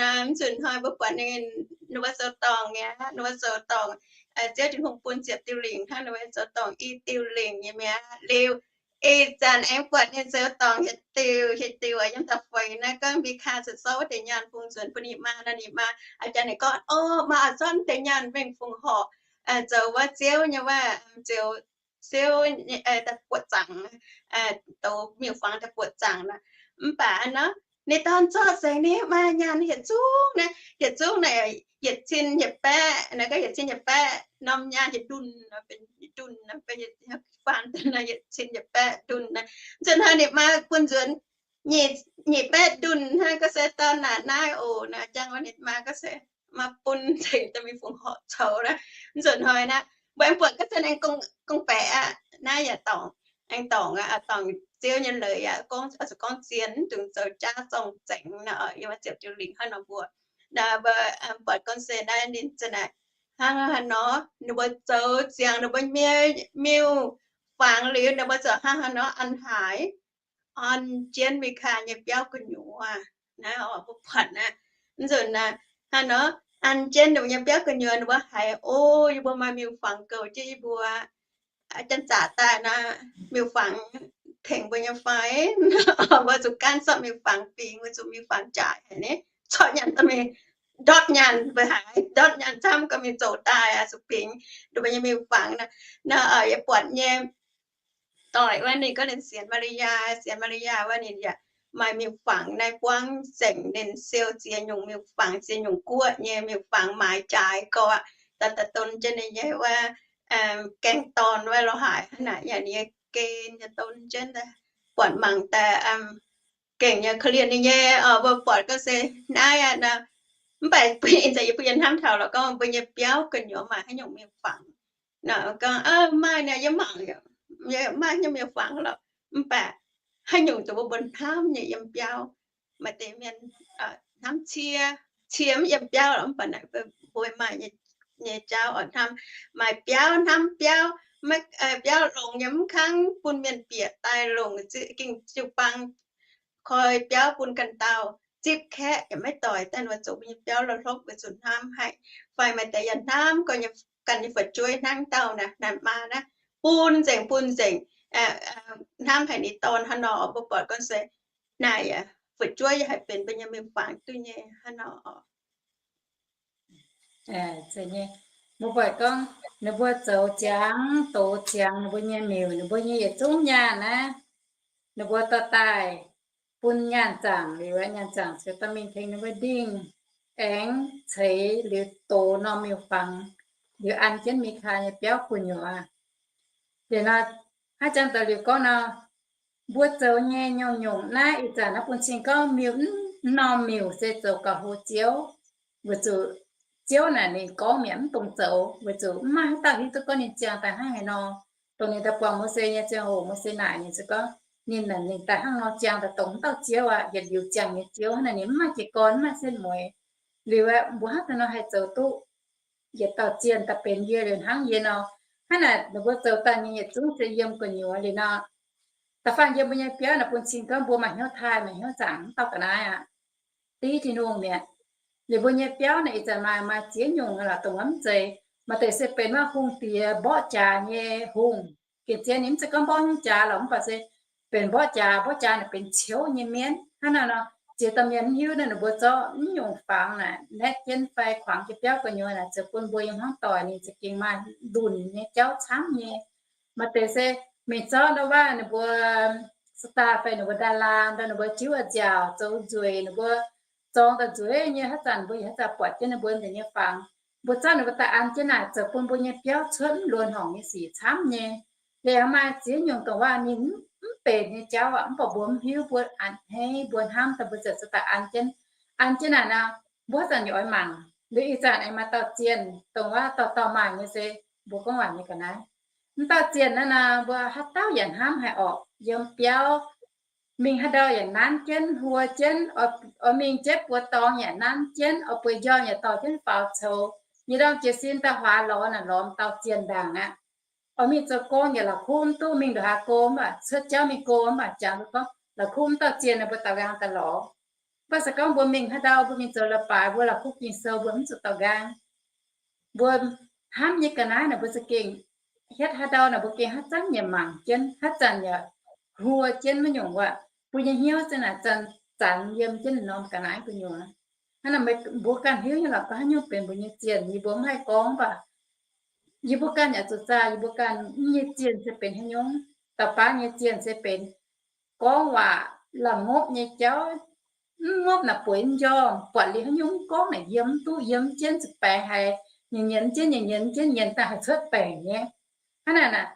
Naaiv mv nzunc hnoi mbuo buatc ninh, ninh mbuo zoux dorngc mi'aqv, ninh mbuo zoux dorngc, Ziouv Tin-Hungh bun ziepc diuh lingc hnangv, ninh mbuo zoux dorngc i diuh lingc nyei mi'aqv. Liuz ih zanc aengx buatc ninh zoux dorngc hietc diuh, hietc diuh yiem da'feix naaiv gorngv Mikai se zorqv wuov deix nyaanh bun nzuonx bun ninh maa nor, ninh maa a'jangv ninh gorngv, o, maa oix zorqv wuov deix nyaanh mingh fongc horc zoux wuov Ziouv nyei wuov, Ziouv, Ziouv daaih buoqc zaangc, douz miuc-fangx daaih buoqc zaangc nor. Mv baac nor, ninh dorn zorqv nzengc ninh maa nyaanh hietc zungv naaiv, hietc zungv naaic, yietc cin yietc baeqv, naaiv gorngv yietc cin yietc baeqv norm nyaanh hietc ndunh, benx ndunh, faan yietc cin yietc baeqv ndunh naaiv. Nzunc hnoi ninh maa bun nzuonx nyic baeqv ndunh hnangv. Ga'sie dorn naaic naaiv oc, naaiv jangx wuov ninh maa ga'sie maa bun nzengc daaih mingh fongc horc zoux naaiv. Nzunc hnoi naaiv mbuo aengx buatc ga'sie aengx gorngv-baeqc aqv. Naaiv yaac dorngc, aengx dorngc aqv, dorngc Ziouv nyei leiz yaac gorngv, zuqc gorngv zien, mv dungx zoux jaav zorng-zengx nor, yiem wuov ziepc diuh lingc hnangv nor mbuo. Naaiv mbuo buatc gorngv se naaiv ninh za'naaic hnangv haaix nor, ninh mbuo zoux ziangx ninh mbuo miuc-fangx liuz, ninh mbuo ziouc hnangv haaix nor an haaix, an jienv Mikai nyei biauv gu'nyuoz. Naaiv mbuo buatc naaiv, mv nzunc naaiv hnangv nor, an jienv ninh mbuo nyei biauv gu'nyuoz, ninh mbuo haiz, o, yie mbuo maaih miuc-fangx goux jienv yie mbuo, janx-zaqc daaih nor, miuc-fangx tengx mbuo nyei fai? Mbuo zuqc gaanv zorqv miuc-fangx fingx, mbuo zuqc miuc-fangx jaaix haic ni, corc nyanc daaih mingh ndortv nyaanh mbuo haiz ndortv nyaanh camv gorngv mingh zoux daaih aqv, zuqc bingx nduov mbuo nyei miuc-fangx nor. Nor yie buatc nyei doic wuov ninh gorngv ninh sienx Maa^li^yaa, sienx Maa^li^yaa wuov ninh yaac maaih miuc-fangx naaiv buangv nzengc. Ninh siou ziex nyungc miuc-fangx, ziex nyungc guoqv nyei miuc-fangx maaiz jaaix gorx, daaih daaih don jienv ninh nyei wuov gaeng dorn wuov lorz haaix hnangv naaic, yaac ninh nyei gen yaac don jienv daaih, buatc mangc daaih gengh nyei korv-lienh ninh nyei. Mbuo buatc gorngv se naaiv aqv nor, mv baac bun ih zanc yie mbuo yie hnamv taux lorqc gorngv mbuo nyei biauv gu'nyuoz maaih haaix nyungc miuc-fangx. Gorngv maaih naaic yie mangc, maaih haaix nyungc miuc-fangx lorqc, mv baac haaix nyungc dongh mbuo mbuo hnamv nyei yiem biauv. Maaih deix mienh hnamv cie, cie mv yiem biauv lorqc, mv baac naaic mbuo maaih nyei jauv oix hnamv, maaih biauv hnamv biauv, biauv longx nyei mv kangv bun mienh bieqc daaih longc zipv, gengh jiu-baang koi biauv bun ganh dauh zipv kaeqv yaac maiv doix daaih nor, zoux mbuo nyei biauv la'hlopv weic zuqc hnamv haic. Fai maaih deix yaac hnamv ganh nyei fu'jueiv hnangv dauh naaic, naaic maa naaiv bun nzengc, bun nzengc, hnamv haic ninh dorn hnangv nor. Mbuo buatc gorngv se naaic fu'jueiv yaac haih benx mbuo nyei miuc-fangx duqv nyei hnangv nor. Mbuo buatc gorngv ninh mbuo zoux ziangx dox ziangx ninh mbuo nyei miuc, ninh mbuo nyei yietc zungv nyaanh naaiv, ninh mbuo dorh daaih bun nyaanh zaangc liuz, nyaanh zaangc ziouc dorh mingh tengx ninh mbuo ndingh aengx ceix liuz dox norm miuc-fangx, liuz an jienv Mikaa nyei biauv gu'nyuoz. Liuz nor, haaix zanc daaih liuz gorngv nor, mbuo zoux nyei nyungc-nyungc naaiv ih zanc naaiv bun cing gorngv miuc, mv norm miuc se zoux gauh hlo Ziouv, weic zuqc Ziouv naaic ninh gorngv mi'aqv, mv dungx zoux, weic zuqc mv maaih haaix dauh hiuv duqv gorngv ninh ziangh daaih hnangv haaix nor. Dongh ninh daaih buangh Mose nyei ziangh hoc, Mose naaic ninh se gorngv ninh, ninh daaih hnangv nor ziangh daaih dongh mv dauh Ziouv aqv, yietc liuz ziangh nyei Ziouv hnangv naaic, ninh mv maaih jiez gorn, mv maaih setv mueiz. Liuz aeqv, mbuo hnangv haaix nor haih zoux duqv yietc dauh zienh daaih benx yie liuz hnangv yie nor? Hnangv naaic ninh mbuo zoux daaih nyei yietc zungv se yiem gu'nyuoz liuz nor, da'faanh yiem mbuo nyei biauv naaic bun cing gorngv mbuo maaih hnyouv taaih, maaih hnyouv zaangc mv dauh ga'naaiv aqv. Div Tin-Hungh mi'aqv. Liuz mbuo nyei biauv naaic ih zanc maaih, maaih ziex nyungc lorqc dongh mv zeiz. Maaih deix se benx wuov hungh diex mborqv jaax nyei hungh. Gengh zien ninh mv zeiz gorngv mborqv hnyouv jaax lorqc, mv baac se benx mborqv jaax. Mborqv jaax naaic benx ciouv nyei mienv. Hnangv naaiv nor, ziex dauh mienh mv hiuv naaic ninh mbuo zorqv mv nyungc fangx naaic naetv jienv fai kuangx jienv biauv gu'nyuoz naaic, ziouc bun mbuo yiem hmuangv doic ninh za'gengh maaih ndunh nyei jauv camv nyei. Maaih deix se mingh zorqv ndau wuov ninh mbuo star fai ninh mbuo ดารา, ndau ninh mbuo jiuv nziaauc zoux nzueic, ninh mbuo zorng daaih nzueic nyei, haaix zanc mbuo yaac haaix zanc buatc jienv ninh mbuo nzengc nyei fangx. Mbuo zorqv ninh mbuo daaih an jienv naaic, zoux bun mbuo nyei biauv cuotv mv luonx horngc nyei sic camv nyei. Liuz maaih ziex nyungc dongh wuov ninh mv benx nyei jauv aqv, mv baac mbuo mv hiuv, mbuo a'hneiv, mbuo hnamv daaih mbuo ziouc daaih an jienv. An jienv naaic nor, mbuo haaix zanc yaac oix mangc. Liuz ih zanc aengx maaih dauh zienh dongh wuov dauh dauh maaih nyei se mbuo gorngv waac nyei ga'naaiv. Mv dauh zienh naaiv nor mbuo haaix dauh yaac hnamv haic orqc, yiem biauv mingh haaix ndau yaac nanv jienv, huo jienv, oix mingh jienv buoz dorngx yaac nanv jienv, oix bueix njormh yaac dorh jienv faaux coux. Nyei ndorm jiez sin daaih huaax lorz naaic lorz dauh zienh ndaangc aqv. Oix mingh zoux gong yaac la'kuqv mv duqv, mingh ndongc haaix go mv baac cuotv jauv mingh go mv baac jangx gorngv la'kuqv mv dauh zienh, mbuo daux nqaang daaih lorz. Mv baac se gorngv mbuo mingh haaix ndau, mbuo mingh zoux leiz-baaix, mbuo la'kuqv Ging-Sou, mbuo mv zuqc daux nqaang. Mbuo hnamv nyei ga'naaiv naaic mbuo za'gengh hietv haaix ndau naaic mbuo gengh haaix zanc yaac mangc jienv, haaix zanc yaac huo jienv maiv nyungc wuov. Mbuo nyei hnyouv se naaic zanc-zanc yiem jienv norm ga'naaiv gu'nyuoz. Hnangv naaic mbuo ganh hiuv nyei lorqc, gorngv haaix nyungc benx mbuo nyei zienh, yie mbuo mv haih gorngv mv baac yie mbuo ganh yaac zuqc zaah yie mbuo ganh nyei zienh se benx haaix nyungc. Dauh baav nyei zienh se benx gorngv waac la'ngopv nyei jauv, mv ngopv naaic bueix njormh, buatc liuz haaix nyungc mv gorngv naaic yiem mv duqv, yiem mv jienv ziqc baengx haiz nyienz nyienz jienv, nyienz nyienz jienv, nyienz daaih haih cuotv baengc nyei. Hnangv naaic naaic,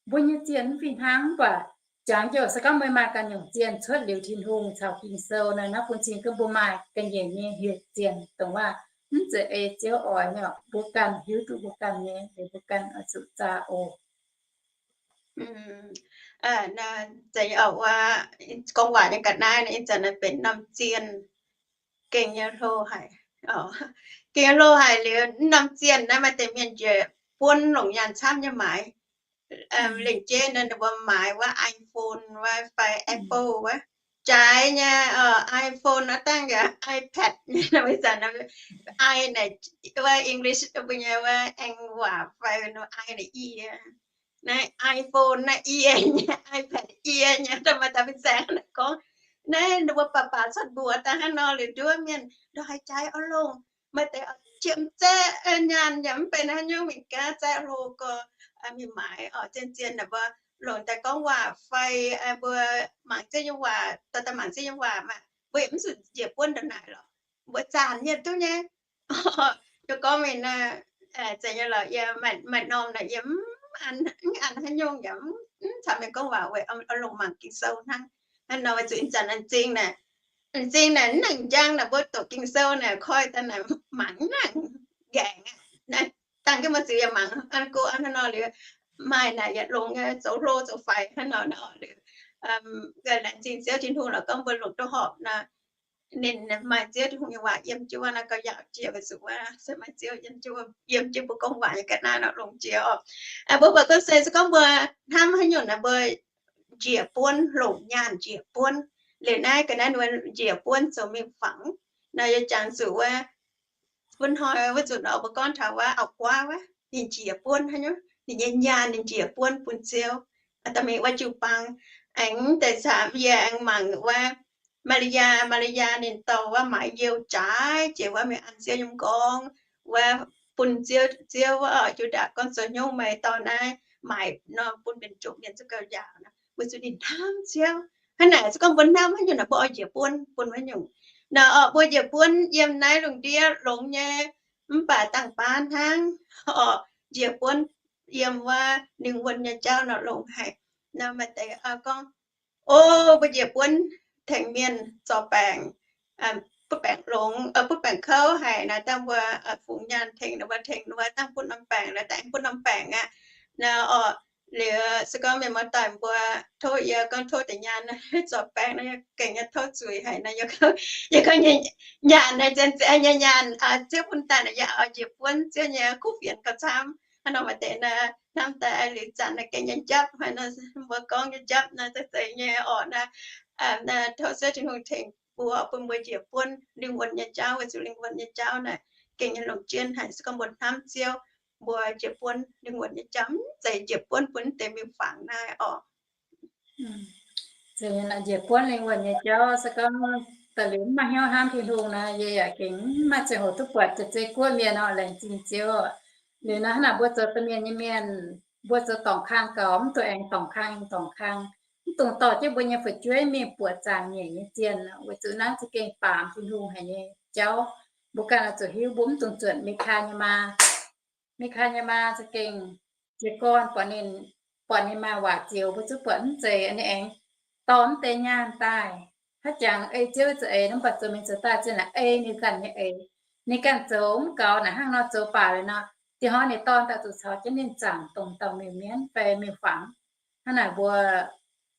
mbuo nyei zienh mv fih hnangv, mv baac jangx jouh se gorngv meih maaih ganh nyungc zienh cuotv liuz Tin-Hungh caux Ging-Sou naaic, naaiv bun cing gorngv mbuo maaih ga'nyiec nyei hieh zienh dongh waac mv zeiz ei Ziouv oix nyei, mbuo ganh hiuv duqv mbuo ganh nyei, liuz mbuo ganh oix zuqc zaah oc. Gorngv waac nyei ga'naaiv naaiv ih zanc naaiv benx norm zienh gengh nyei hlo haic. Gengh nyei hlo haic liuz, norm zienh naaiv maaih deix mienh njiec buonv longc nyaanh camv nyei maaiz. Lengc jeiv naaiv ninh mbuo maaiz wuov iPhone wuov fai Apple wuov. Jaaix nyei iPhone naaiv dangh yaac iPad nyei, i zanc i naaic wuov English mbuo nyei wuov aengx waac fai i naaic i, naaiv iPhone naaiv i nyei, iPad i nyei, da'maaih daaih mingh zaengx naaic gorngv naaiv ninh mbuo baac baac cuotv mbuox daaih hnangv nor liuz nduov mienh ndongc haaix jaaix oix longc. Maaih deix qiemx zaeqv nyaanh yaac mv benx haaix nyungc, mingh gaav zaeqv hlo gorx, mingh maaiz oc. Zien-zien naaic mbuo longc daaih gorngv waac fai mbuo mangc ziex nyungc waac, dorh daaih mangc ziex nyungc waac maah, mbuo yaac mv zuqc njiec buonv ndongc naaic lorqc. Mbuo zanc nyei duqv nyei. Yie gorngv mingh naaic, zeiz nyei lorqc, yie maaih norm naaic yie mv an, mv an haaix nyungc yaac mv caux mienh gorngv waac weic oix longc mangc Ging-Sou hnangv. Hnangv nor weic zuqc ih zanc laengz zingh naaic, laengz zingh naaic mv nangc njang naaic mbuo doqc Ging-Sou naaic koi daaih naaic mangc mv nangc nqaengc aqv. Dangh jienv mbuo ziux yaac mangc an go an hnangv nor liuz, maaih naaic yietc longx nyei zoux hlo zoux faix hnangv nor liuz, laengz zingh Ziouv Tin-Hungh lorqc gorngv mbuo longc duqv horpc nor, ninh maaih Ziouv Tin-Hungh nyei waac yiem jienv wuov naaiv gauh yaauc jiex weic zuqc wuov se maaih Ziouv yiem jienv, yiem jienv mbuo gorngv waac nyei ga'naaiv nor longx jiex oc. Mbuo buatc gorngv se, se gorngv mbuo hnamv haaix nyungc naaic mbuo njiec buonv, longc nyaanh njiec buonv. Liuz naaiv ga'naaiv njiec buonv zoux mingh fangx. Naaiv yie jangx zuqc wuov, bun hnoi wuov nzunc oc mbuo gorngv taux wuov auv-guaav wuov, ninh njiec buonv haaix nyungc, ninh nyei nyaanh ninh njiec buonv bun Ziouv. Da'mingh wuov jiu-baang aengx deix camv yie aengx mangc wuov Maa^li^yaa, Maa^li^yaa ninh dorh wuov maaiz youh jaaix jiex wuov mingh an Ziouv nyei m'nqorngv wuov, bun Ziouv, Ziouv wuov, Yu^ndaa gorngv zoux hnyouv meih dorh naaiv maaic nor bun mienh jomc mienh zungv gauh yaauc nor, weic zuqc ninh hnamv Ziouv. Hnangv naaic se gorngv mbuo hnamv haaix nyungc naaic mbuo oix njiec buonv bun haaix nyungc. Naaic orqc, mbuo njiec buonv yiem naaiv lungh ndiev longx nyei, mv baac dangh baav hnangv orqc, njiec buonv yiem wuov lingh wuonh nyei jauv nor longx haic. Nor maaih deix gorngv, o, mbuo njiec buonv tengx mienh zorc baengc, butv baengc longx, butv baengc kouv haic naaic, dangh mbuo fungx nyaanh tengx ninh mbuo, tengx ninh mbuo dangh butv norm baengc, daaih aengx butv norm baengc aqv. Naaiv orqc, liuz se gorngv mienh muoz-doic mbuo tov yie gorngv tov deix nyaanh zorc baengc nor, yie gengh nyei tov zuiz haic nor, yie gorngv nyaanh naaiv zien nyei nyaanh, Ziouv bun daaih naaic yie oix njiec buonv Ziouv nyei kuv fienx gauh camv. Hnangv nor maaih deix naaic hnamv daaih liuz zanc naaic gengh nyei njapv, mbuo gorngv nyei njapv naaiv zeiz nyei orqc naaiv. Tov Ziouv Tin-Hungh tengx mbuo, bun mbuo njiec buonv lingh wuonh nyei jauv, weic zuqc lingh wuonh nyei jauv naaic gengh nyei longc jienv haic. Se gorngv mbuo hnamv Ziouv, mbuo njiec buonv lingh wuonh nyei jauv, mv zeiz njiec buonv bun deix miuc-fangx naaiv orqc. Njiec buonv lingh wuonh nyei jauv se gorngv da'liuz mv maaih hnyouv hnamv Tin-Hungh naaic, yie yaac gengh mv maaih ziangh hoc duqv buatc jiex zei guoqv mienh orqc, laengz zingh Ziouv. Liuz naaiv hnangv naaic mbuo zoux domh mienh nyei mienh, mbuo zoux dorngc kang gaux, mv dungx aengx dorngc kang, dorngc kang, mv dungx dorh jienv mbuo nyei fu'jueiv mingh buoqc zaangc nyeic nyei zienh, weic zuqc naaiv za'gengh baamz Tin-Hungh haic nyei jauv. Mbuo ganh oix zuqc hiuv, mbuo mv dungx zuotc Meikaa nyei maa. Meikaa nyei maa za'gengh jiez gorn buatc ninh, buatc ninh maaih waac zioux, mbuo zungv buatc mv zeiz ninh aengx dorh mv deix nyaanh daaih. Haaix jangx ei Ziouv za'eix, mv baac zoux mingh zoux daaih za'gengh ei ninh ganh nyei eix. Ninh ganh zoux mv gaux naaic hnangv nor zoux baac liuz nor, diex hnoi ninh dorn daaih zuqc caux jienv ninh zaangc dongh dauh miuc-mienv fai miuc-fangx. Hnangv naaic mbuo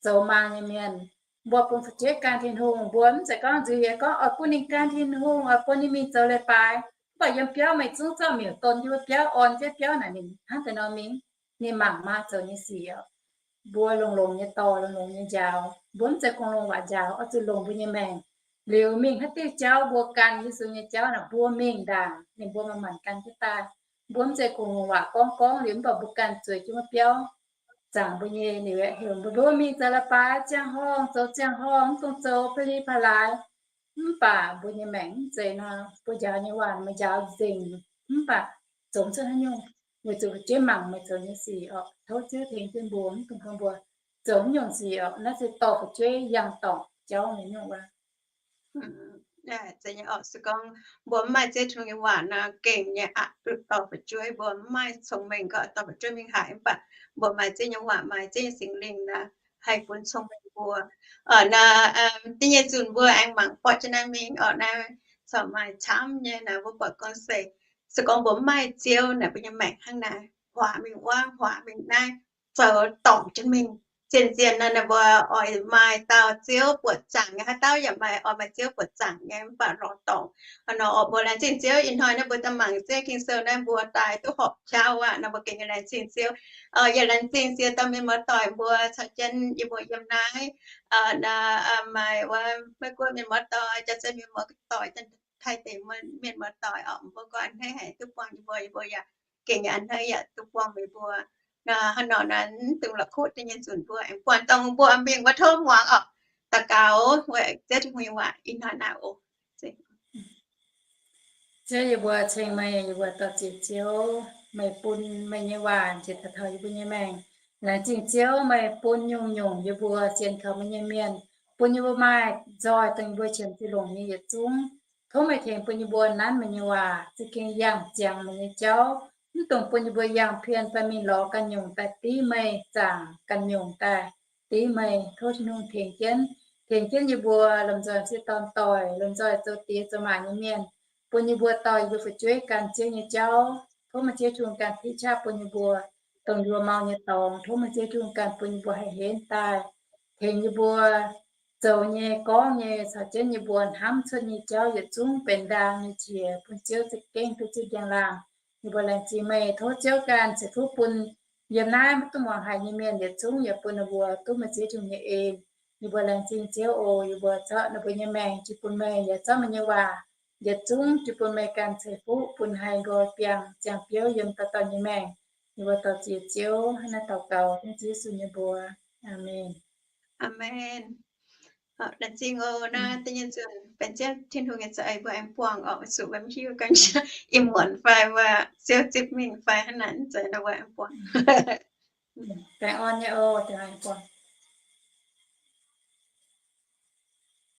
zoux maa nyei mienh, mbuo bun fu'jueiv gan Tin-Hungh, mbuo mv zeiz gorngv nzuih yiez gorngv oix bun ninh gan Tin-Hungh, oix bun ninh mingh zoux leiz-baaix, mv baac yiem biauv meih zungv zorqv miuc don jienv wuov biauv, orn jienv biauv naaic ninh hnangv deix nor mingh. Ninh mangc maa zoux nyei sic oc. Mbuo longx-longx nyei dorh, longx-longx nyei njaaux. Mbuo mv zeiz kungx longx waac njaaux, oix zuqc longc mbuo nyei maengc. Liuz mingh haaix diuh jauv mbuo gan Yesu nyei jauv naaic, mbuo mingh ndaangc ninh mbuo manc-manc gan jienv daaih. Mbuo mv zeiz kungx longc waac gorngv gorngv liuz mv baac mbuo ganh zueiz jienv wuov biauv zaangc mbuo nyei liuz aeqv, heuc mbuo mbuo mingh zoux leiz-baaix, ziangh horngh zoux ziangh horngh, mv dungx zoux pa'li pa'laaix. Mv baac mbuo nyei maengc mv zeiz nor, mbuo njaaux nyei waac meih njaaux nzengc, mv baac zoux mv cuotv haaix nyungc, weic zuqc fu'jueiv mangc meih zoux nyei sic oc. Tov Ziouv tengx jienv mbuo, mv dungx bun mbuo zoux mv nyungc sic oc. Naaiv se dorh fu'jueiv yangh dorngc jauv nyei nyungc wuov. Zeiz nyei oc, se gorngv mbuo mv maaih Ziouv Tin-Hungh nyei waac nor, gengh nyei aqc dorh fu'jueiv. Mbuo mv maaih cong-mengh gorngv dorh fu'jueiv mingh haaix, mv baac mbuo maaih Ziouv nyei waac, maaih Ziouv nyei Singx Lingh nor, haih bun cong-mengh mbuo. Naaiv da'nyeic nzunc mbuo aengx mangc borqv jienv naaiv mingh oc. Naaiv corc maaih camv nyei naaiv, mbuo buatc gorngv se, se gorngv mbuo mv maaih Ziouv naaic, mbuo nyei maengc hnangv naaiv, huaax mingh wuov, huaax mingh naaiv, zoux dorngc jienv mingh. Zien-zien nor, mbuo oix maaih dauh Ziouv buoqc zaangc nyei. Haaix dauh yaac maaih oix maaih Ziouv buoqc zaangc nyei, mv baac lorz dorngc. Hnangv nor oc, mbuo laengz zingh Ziouv, ih hnoi naaiv mbuo daaih mangc Ziouv Ging-Sou naaiv, mbuo daaih duqv horpc jauv aqv nor, mbuo gengh laengz zingh Ziouv. Yie laengz zingh Ziouv dorh mienh muoz-doic mbuo caux jienv yie mbuo yiem naaiv. Maaih wuov Meiv-Guoqv mienh muoz-doic, Jaa-Zeiv mienh muoz-doic, Taiv deic mienh muoz-doic oc, mbuo gorngv a'hneiv haic duqv buangh yie mbuo, yie mbuo yaac gengh a'hneiv yaac duqv buangh meih mbuo. Hnangv nor naaiv, mv dungx la'kuqv da'nyeic nzunc mbuo aengx buangh dongh mbuo mingh wuov tov muangx oc. Daux gaux weic Ziouv Tin-Hungh nyei waac ih hnoi naaiv oc. Ziouv, yie mbuo ceng meih, yie mbuo dor-ziec Ziouv, meih bun meih nyei waac njiec taux yie mbuo nyei maengc. Laengz zingh Ziouv, meih bun nyungc-nyungc yie mbuo sienx kaux meih nyei mienh, bun yie mbuo maaih nzoih dongh yie mbuo qiemx zuqc longc nyei yietc zungv. Tov meih tengx bun yie mbuo nanv meih nyei waac, za'gengh yangh ziangx meih nyei jauv, mv dungx bun yie mbuo yangh pien fai mingh lorz ganh nyungc daaih div meih, zaangc ganh nyungc daaih div meih. Tov Tin-Hungh tengx jienv, tengx jienv yie mbuo lomh nzoih sieqv dorn doic, lomh nzoih zoux diex zoux maac nyei mienh, bun yie mbuo dorh yie mbuo fu'jueiv gan Ziouv nyei jauv. Tov meih Ziouv Tin-Hungh ganh piqv qaqv bun yie mbuo, dongh yie mbuo mau nyei dorngx. Tov meih Ziouv Tin-Hungh ganh bun yie mbuo haih henv daaih, tengx yie mbuo zoux nyei, gorngv nyei, caux jienv yie mbuo hnamv cuotv nyei jauv yietc zungv benx ndaang nyei qiex, bun Ziouv za'gengh duqv zipv njang-laangh. Yie mbuo laengz zingh meih. Tov Ziouv ganh ceix fuqv bun yiem naaiv maiv dungx muangx haic nyei mienh yietc zungv, yaac bun ninh mbuo duqv meih Ziouv Tin-Hungh nyei en. Yie mbuo laengz zingh Ziouv oc. Yie mbuo zorqv ninh mbuo nyei maengc jiex bun meih, yaac zorqv meih nyei waac yietc zungv jiex bun meih ganh ceix fuqv, bun haih nqoi biangh ziangh biouv yiem dauh dauh nyei maengc. Yie mbuo dor-ziec Ziouv hnangv naaiv daux gaux dengv Ziouv Yesu nyei mbuox. Aamen. Aamen. Laengz zingh oc. Naaiv da'nyeic nzunc benx Ziouv Tin-Hungh nyei za'eix, mbuo aengx buangh oc. Zuqc maiv hiuv ganh, ih muonz fai wuov Ziouv zipv mingh fai hnangv naaic, mv zeiz nor mbuo aengx buangh. Baengh orn nyei oc. Aengx buangh.